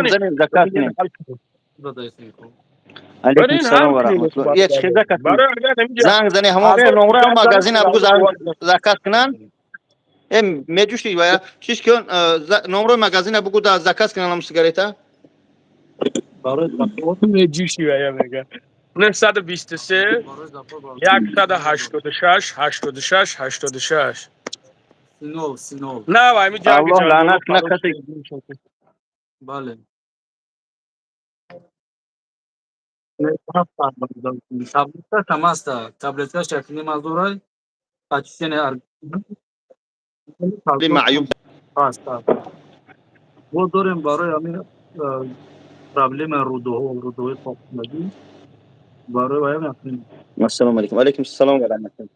алейкум салом ва раҳматуллоҳ. Як чиз заказ занг зани, ҳамон номра магазин бигӯ, заказ кунанд. Э, меҷӯши ва чиз ки номрои магазина бугу, да заказ кунанд ҳам сигарета. Меҷӯши ва я мега 923 186 86 86. Синов, Синов. На, ами ҷанги. Аллоҳ лаънат кунад касе. Бале. Таблетка там аста. Таблетка шакли мазурай. Очищение маъюб. Ҳаст, ҳаст. Мо дорем барои ҳамин проблемаи рӯдаҳо, рӯдаҳои покшудагӣ, барои ваям якним. Ассалому алайкум. Алайкум ассалом ва раҳматуллоҳ.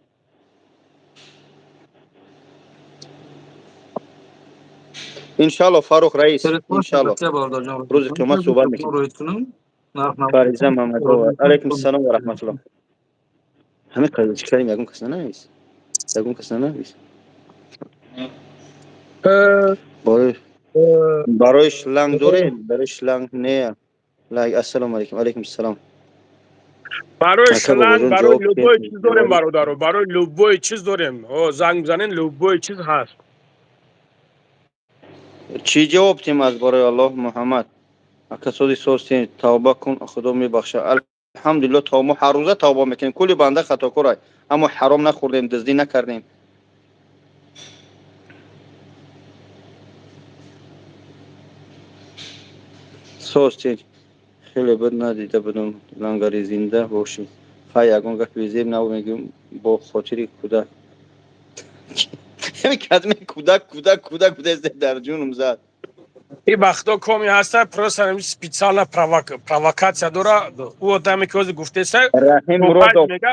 Иншалло, Фаррух Раис, иншалло. Рӯзи қиёмат суҳбат мекунем. Роид кунам. Фариза Мамадова. Алайкум ассалом ва раҳматуллоҳ. Ҳамин қадр чӣ кардем, ягон кас нанавис. Ягон кас нанавис. Барои шланг дорем, барои шланг не. Лайк, ассалому алайкум. Алайкум ассалом. Барои Ака шланг, бобоҷон, барои ҷавоб любой диҳед. чиз дорем, бародаро, барои любой чиз дорем. О, занг бизанен, любой чиз ҳаст. Чӣ ҷавоб тем аз барои Аллоҳ, Муҳаммад? Ака, сози созтем, тавба кун, Худо мебахшад. Алҳамдулиллоҳ, мо ҳар рӯза тавба мекунем. Кулли банда хатокор, аммо ҳаром нахӯрдем, дуздӣ накардем. Созтем. Хеле буд, надида будум, лангари, зинда бошӣ. Хай, ягон гапи зеб набуд, мегӯм бо хотири кӯдак. Кадме кӯдак, кӯдак, кӯдак будест, дар ҷунум зад. И ба худо, коми ҳаста, просто специально провокация дора. Ӯ одаме ки ҳозир гуфтеса, Раҳим Муродов. Мега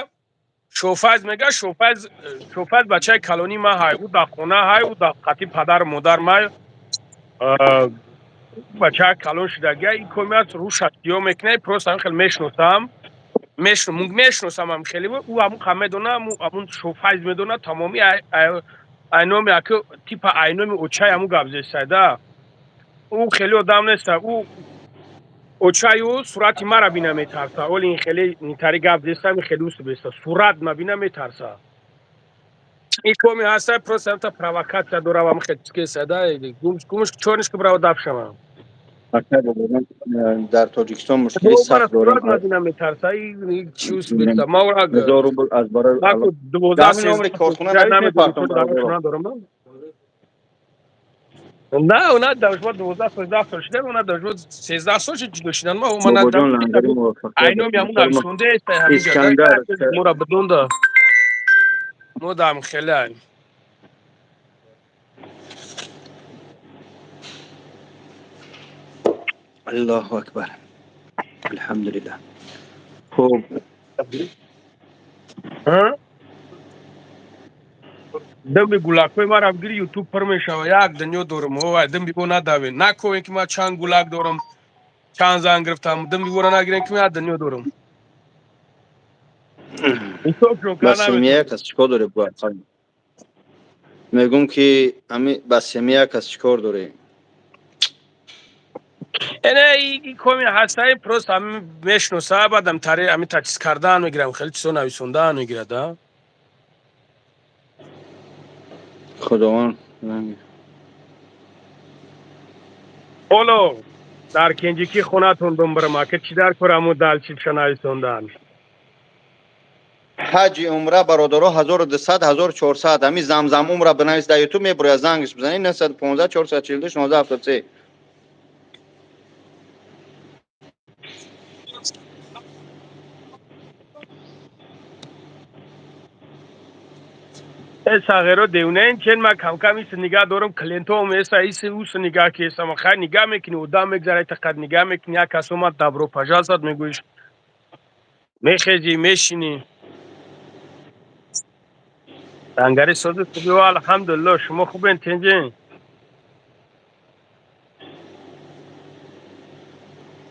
Шофайз, мега Шофайз, Шофайз бачаи калони ма ҳай, ӯ дар хона ҳай, ӯ дар қати падару модар май бачаи калон шудагия. Ин коми аст, рӯша сиёҳ мекунад, просто ҳамин хел мешиносам, мешиносам ҳам хеле. Ӯ ҳамун қа медона, ҳамун Шофайз медона тамоми айноми аки типа айноми очай ҳамун гап зесайда. Ӯ хеле одам неста, ӯ очай ӯ сурати мара бина метарса. Оли ин хеле нитари гап зеста, ин хеле усу беста, сурат ма бина метарса. Ин коми ҳаста, просто ҳамта провокация дора ва хел чизкесада. Гумш чорниш ки брава даб шавам. Ака бобоҷон, дар Тоҷикистон мушкили сахт дорем. Сурат ма бина метарса, чи усу беста. Ма ӯра 1000 рубл аз барои наку 12 Дар номери корхона навис, мепартом, бародаро. Надорам. На, она должна 12-13 сол шуда, она должна 13 сол шуд ҷудо шудан. Ма ман Бобоҷон, лангари, муваффақият. Айном ямун нависонде. Искандар. Мора бидонда. Мо дам хеле. Аллоҳу акбар. Алҳамдулиллаҳ. Хуб. Ҳа? Дами гулакҳои мара бигири, Ютуб пур мешава. Як дунё дорам. Овай, дами бо надаве. Наковен ки ман чанд гулак дорам, чанд зан гирифтам. Дами бора нагирен ки ман як дунё дорам. Ҳисоб Ба семья кас чӣ кор дорӣ, бояд? Мегӯм ки ами ба семья кас чӣ кор дорӣ? Эне и коми ҳастаи, просто ами мешноса, баъдам тари ами тачиз кардан мегирам, хеле чизо нависондан мегирад, а? Худованд. Ҳоло дар кенҷикӣ хонатон бимбирам, ака, чӣ дар кораму далчибша нависондан? Ҳаҷи умра, бародаро, 1200, 1400. Ҳами Замзам умра бинавис дар Ютуб, мебурояд, зангш бизанед 915 442 1673. Э, сағиро девонаен чен. Ман камкам ис нигаҳ дорам, клиентҳоам эса иси ус нигаҳ кесам. Хай, нигаҳ мекунӣ, одам мегзара, тақат нигаҳ мекунӣ. Як кас омад, добро пожаловать мегӯиш, мехезӣ, мешинӣ. Дангари, сози хуби, алҳамдулилло. Шумо хубен, тинҷин?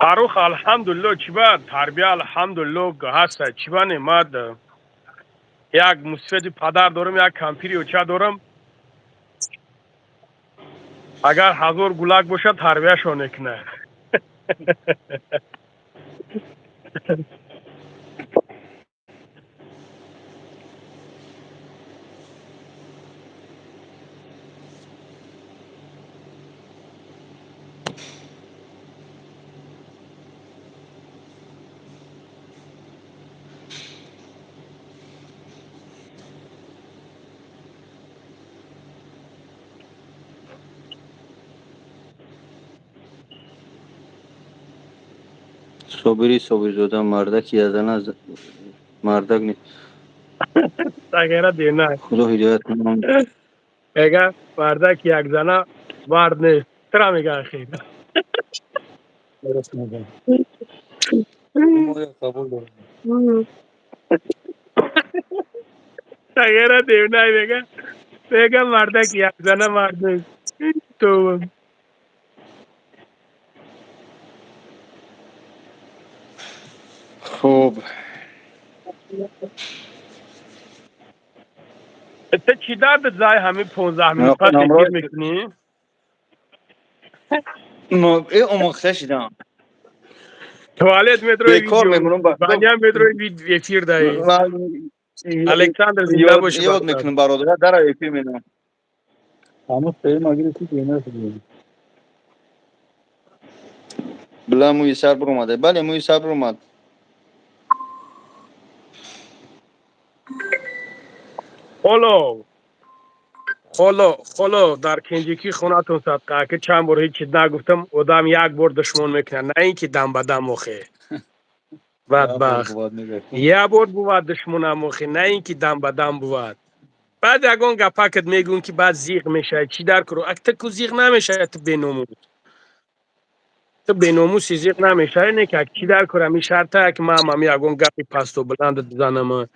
Фарух, алҳамдулилло. Чӣ ба тарбия, алҳамдулилло, ҳаста. Чӣ ба немад, як мусфеди падар дорам, як кампири оча дорам. Агар 1000 гулак бошад, тарбияшон мекунад. Собири Собирзода, мардаки язана мардак не. Сагера дена. Худо ҳидоят кунад. Мега, мардаки якзана. Мард нест. Тура мега ахир. Рост мегӯям. Мо қабул дорем. Тагера девнай мега. Мега мардак як зана мард нест. То Хуб. Ту чӣ дардат зай ҳамин 15 минут пас эфир мекунӣ? Э омӯхта шидам. Туалет медрои Бекор мемонам ба. Баня медрои эфир даи. Александр зинда боши. Ёд мекунам бародар, дара эфир менам. Ҳамон сеюм гирифти ки нашуд. Била мӯи сар биромада. Бале, мӯи сар биромад. Холо. Холо, холо дар кенҷикӣ хонатон садқа ки чанд бор ҳеҷ чиз нагуфтам, одам як бор душмон мекунад, на ин ки дам ба дам охе. Бадбахт. Як бор бувад душмонам охе, на ин ки дам ба дам бувад. Баъд ягон гапакат мегӯм ки баъд зиғ мешавад. Чӣ дар куро? Ак ту ку зиғ намешавад, ту беномус. Ту беномуси зиғ намешавад, не ки ак чӣ дар кура? Ами шарта ки ман ҳам ягон гапи пасту баландат бизанам,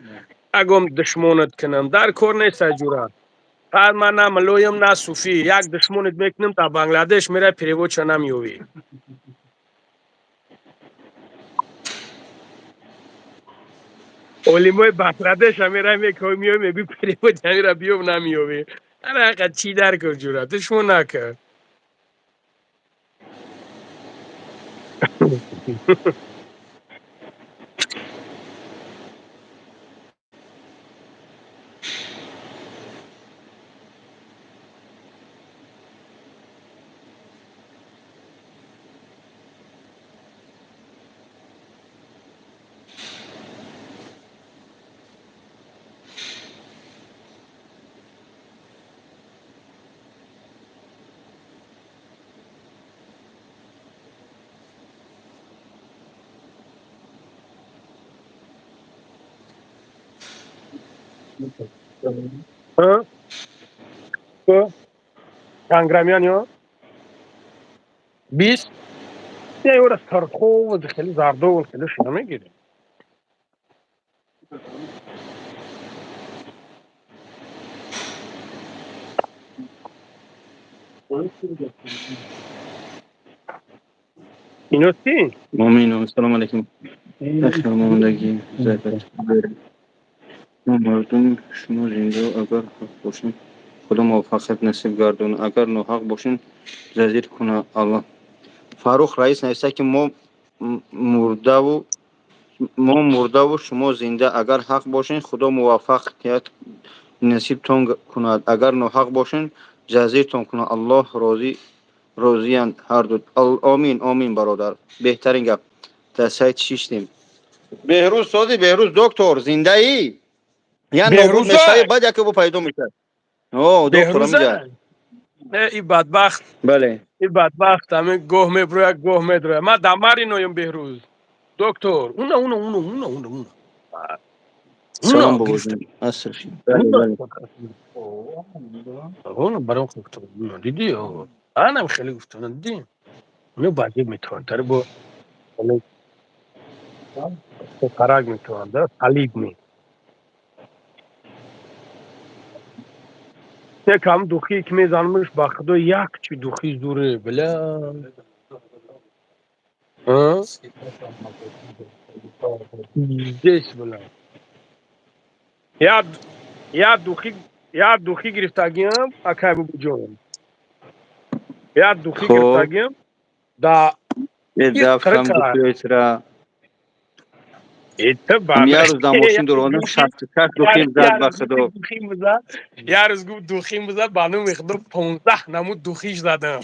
ягон душмонат кунам. Дар кор нест аҷура. Баъд ман на мулоим, на суфӣ. Як душмонат мекунам, дар Бангладеш мерай переводча намеёвӣ. Олимои Бангладеш ҳамера мекои меои мегӯи перевод ҳамера биёв намеёвӣ. Ара ҳаққа чӣ дар кор ҷура? Душмон накар. Чанд граммян ё? 20? Не, ёра сархов хеле зардов хеле шуна мегирем. Ино чӣ? Момин, ассалому алайкум. Ахир мондагӣ заифат. Мо мардум шумо зинда агар ҳақ бошем худо муваффақият насиб гардонад, агар ноҳақ бошем зазир кунад Аллоҳ. Фаррух Раис нависта ки мо мурдаву шумо зинда, агар ҳақ бошем худо муваффақият насибтон кунад, агар ноҳақ бошем ҷазиртон кунад Аллоҳ. Розӣ розиянд ҳарду. Омин, омин, бародар, беҳтарин гап дар сайт шиштем. Беҳрӯз сози, Беҳрӯз доктор зиндаӣ? Я нобуд мешавӣ, баъд яке бо пайдо мешавад. О, доктор амиҷа. И бадбахт. Бале. И бадбахт ҳамин гоҳ меброяд, гоҳ медрояд. Ман дар Мариноем Беҳрӯз. Доктор, уна, уна, уна, уна, уна, уна. Салом бобоҷон. Аср. Бале, бале. Уна баром гуфтам. Дидӣ? Анам хеле гуфтам, дидӣ? Уна баъди метавон, тари бо қарак метавон, да? Салиб. Якам духи ки мезанамш, ба худо як чи духи зуре, бля. А? Здесь, бля. Я духи гирифтагиам, акай бубуҷон. Я духи гирифтагиам. Да. Дафтам духиотра. Я рӯз дар мошин дуронам 66 духим зад ба худо. Я рӯз гуфт духим бизад, ба номи худо 15 намуд духиш задам.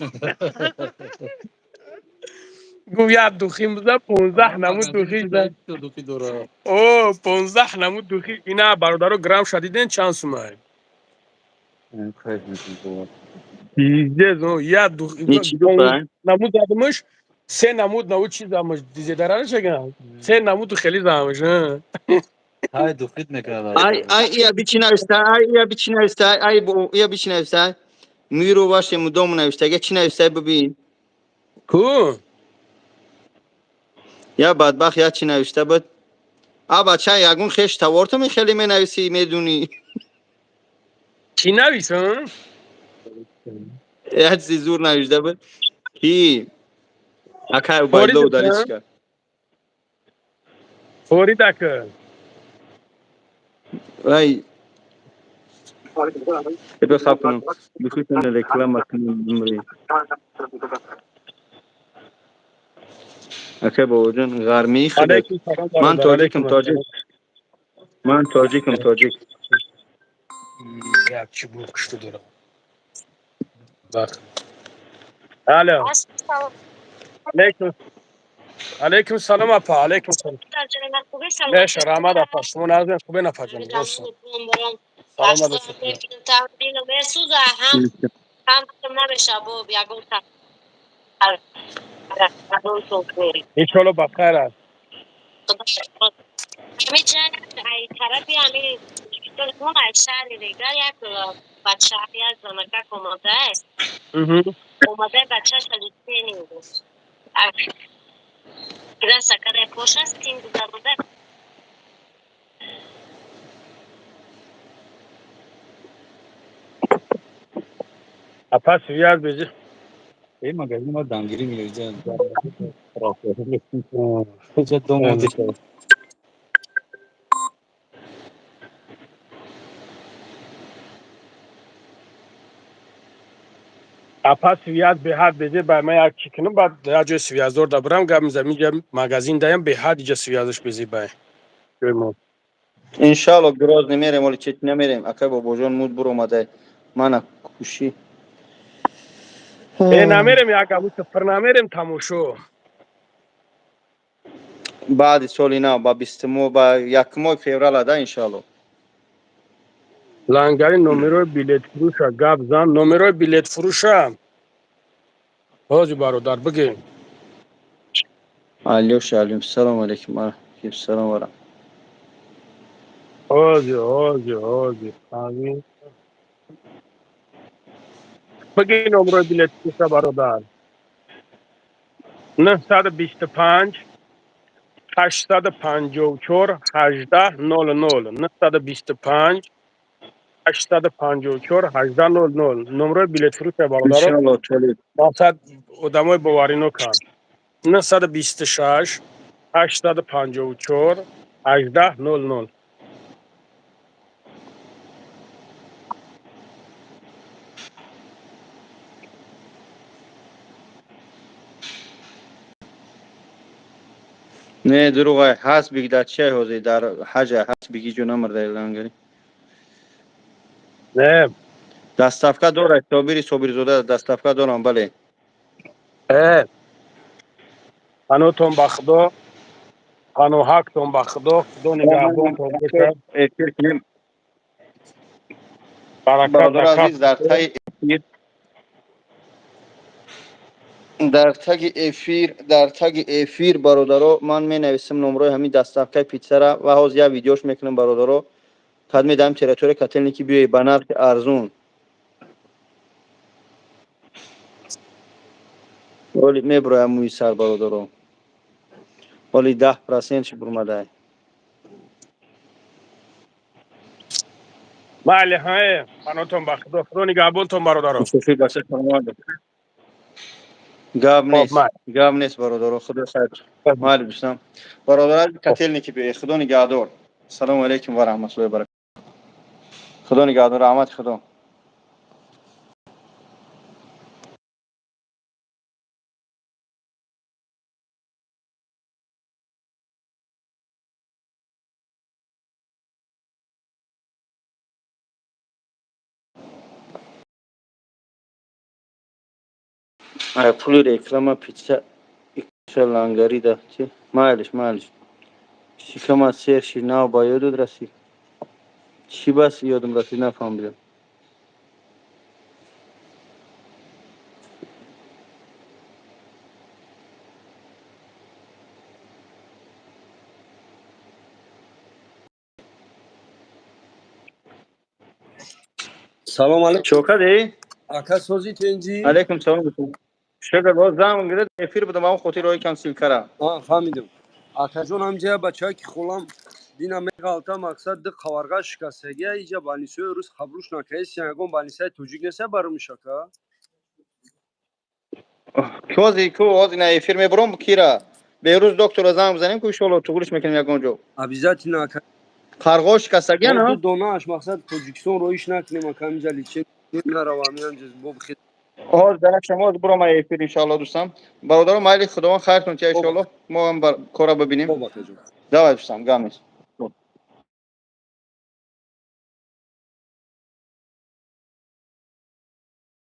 Гуфт як духим бизад, 15 намуд духиш зад. О, 15 намуд духи. Ина бародаро грамм шадиден чанд сумай? Пиздец, я дух намуд задамаш, се намуд навуд чи замаш, дизедарара шагам. Се намуду хеле замаш. Ҳай духит мекард. Ай, ай, ия бичи нависта, ай, ия бичи нависта, ай, ия бичи нависта. Миру вашему дому навиштага. Чӣ навистай, бибин. Ку? Я бадбахт, я чӣ навишта буд? А бача, ягон хеш таворто мехеле менависӣ, медунӣ. Чӣ нависам? Я чизи зур навишта буд, ки акай Убайдулло удалить кард. Форид ака. Вай, это хапнем. Бихутен реклама кунем, бимрӣ. Акай бобоҷон, ғармии худат. Ман тоҷикам, тоҷик. Ман тоҷикам, тоҷик. Як чӣ буд, кушту дорам. Алло. Алейкум. Алейкум салом, апа, алейкум салом. Меша, раҳмат, апа, шумо назм хубе, нафа ҷон. Саломат бошед. Намеша бо ягон. Иншоалло, ба хайр аст. Тарафи ами шаҳри Регар як бача, як занакак омадааст, омада бачаша лечение сакадай пош аст, тин гузарода. Апа, связь бези. Эй, магазин ма дамгирӣ меёҷа. Дома. Апа, связь беҳад безе, ба ман як чӣ кунам, баъд як ҷои связь дор да бирам, гап мезанам. Инҷа магазин даям, беҳад иҷа связь аш безе бай ҷои мо. Иншалло, Грозный мерем, оли Чечня мерем. Акай бобоҷон, муд буромадай. Мана кушӣ. Э, намерем, як абу сафар намерем тамошо. Баъди соли нав, ба бистумо, ба якумои феврала да, иншалло. Лангари, номерои билетфурӯша гап зан, номерои билетфурӯша. Ҳоҷи бародар, бигӣ. Алёша, алейкум салом, алейкум алейкум салом ва. Ҳоҷи, ҳоҷи, ҳоҷи, амин. Бигӣ номерои билетфурӯша, бародар. 925 854 18 00, 925 854 18 00, номерои билетфурӯша, бародаро. Иншалло, Толиб. Мақсад одамои боварино канд. 926 854 18 00. Не, дурӯғай, ҳаст, биги, дар чиай ҳозир, дар ҳаҷа ҳаст, биги, ҷо намардай лангари. Не. Доставка дорад Собири Собирзода, доставка дорам, бале. Э, паноҳтон ба Худо, паноҳактон ба Худо, Худо нигаҳбонтон бошад. Эфир кунем. Баракат. Бародари дар азиз, дар таи эфир, дар таги эфир, дар таги эфир, бародаро, ман менависам номрои ҳамин доставкаи питсара ва ҳозир як видеош мекунам, бародаро. Кад медаҳам территория Котельники, биёй ба нархи арзун. Оли меброям мӯи сар, бародаро, оли 10% ши бурмадай. Бале, ҳае, паноҳтон ба Худо, Худо нигаҳбонтон, бародаро. Мусофир баша, саломат. Гап Хоб, нест. май. Гап нест, бародаро, Худо хайр. Майли, дӯстам, бародаро, Котельники биёй. Худо нигаҳдор. Ассалому алайкум ва раҳматуллоҳи ва баракатуҳ. Худо нигаҳдор, раҳмати Худо. Ай, пули реклама питса иша лангарида чи? Майлиш, майлиш. Шикама сер ши, нав ба ёдот расид. Чӣ бас ёдам расид, нафаҳмидам. Салом алейкум. Чо кардӣ? Ака, сози, тенҷи? Алейкум салом, дӯстон. Шукр, боз занг гирифт, эфир будам, ам хотир рои кам силкара. А, фаҳмидам. Акаҷон, ҳамҷа бачае ки холам дина меғалта, мақсад ду қаварға шикастагия, иҷа больницаи рус қабулш накаест, ягон больницаи тоҷик неста барумиш, ака? Кози ку ҳозир на эфир мебурам, кира. Берӯз доктора занг бизанем ку, иншоалло туғриш мекунем ягон ҷо. Обязательно, ака. Қарғо шикастагия Ду на? донааш, мақсад, Тоҷикистон роиш накунем, ака, ҳамҷа лечение наравам, ҳамҷа бо хел. Ҳозир дарак шумо бурам эфир, иншоалло, дӯстам. Бародаро, майли, Худованд хайртон тия, иншоалло. Мо ҳам кора бибинем. Хоб, акаҷон. Давай, дӯстам, гап нест.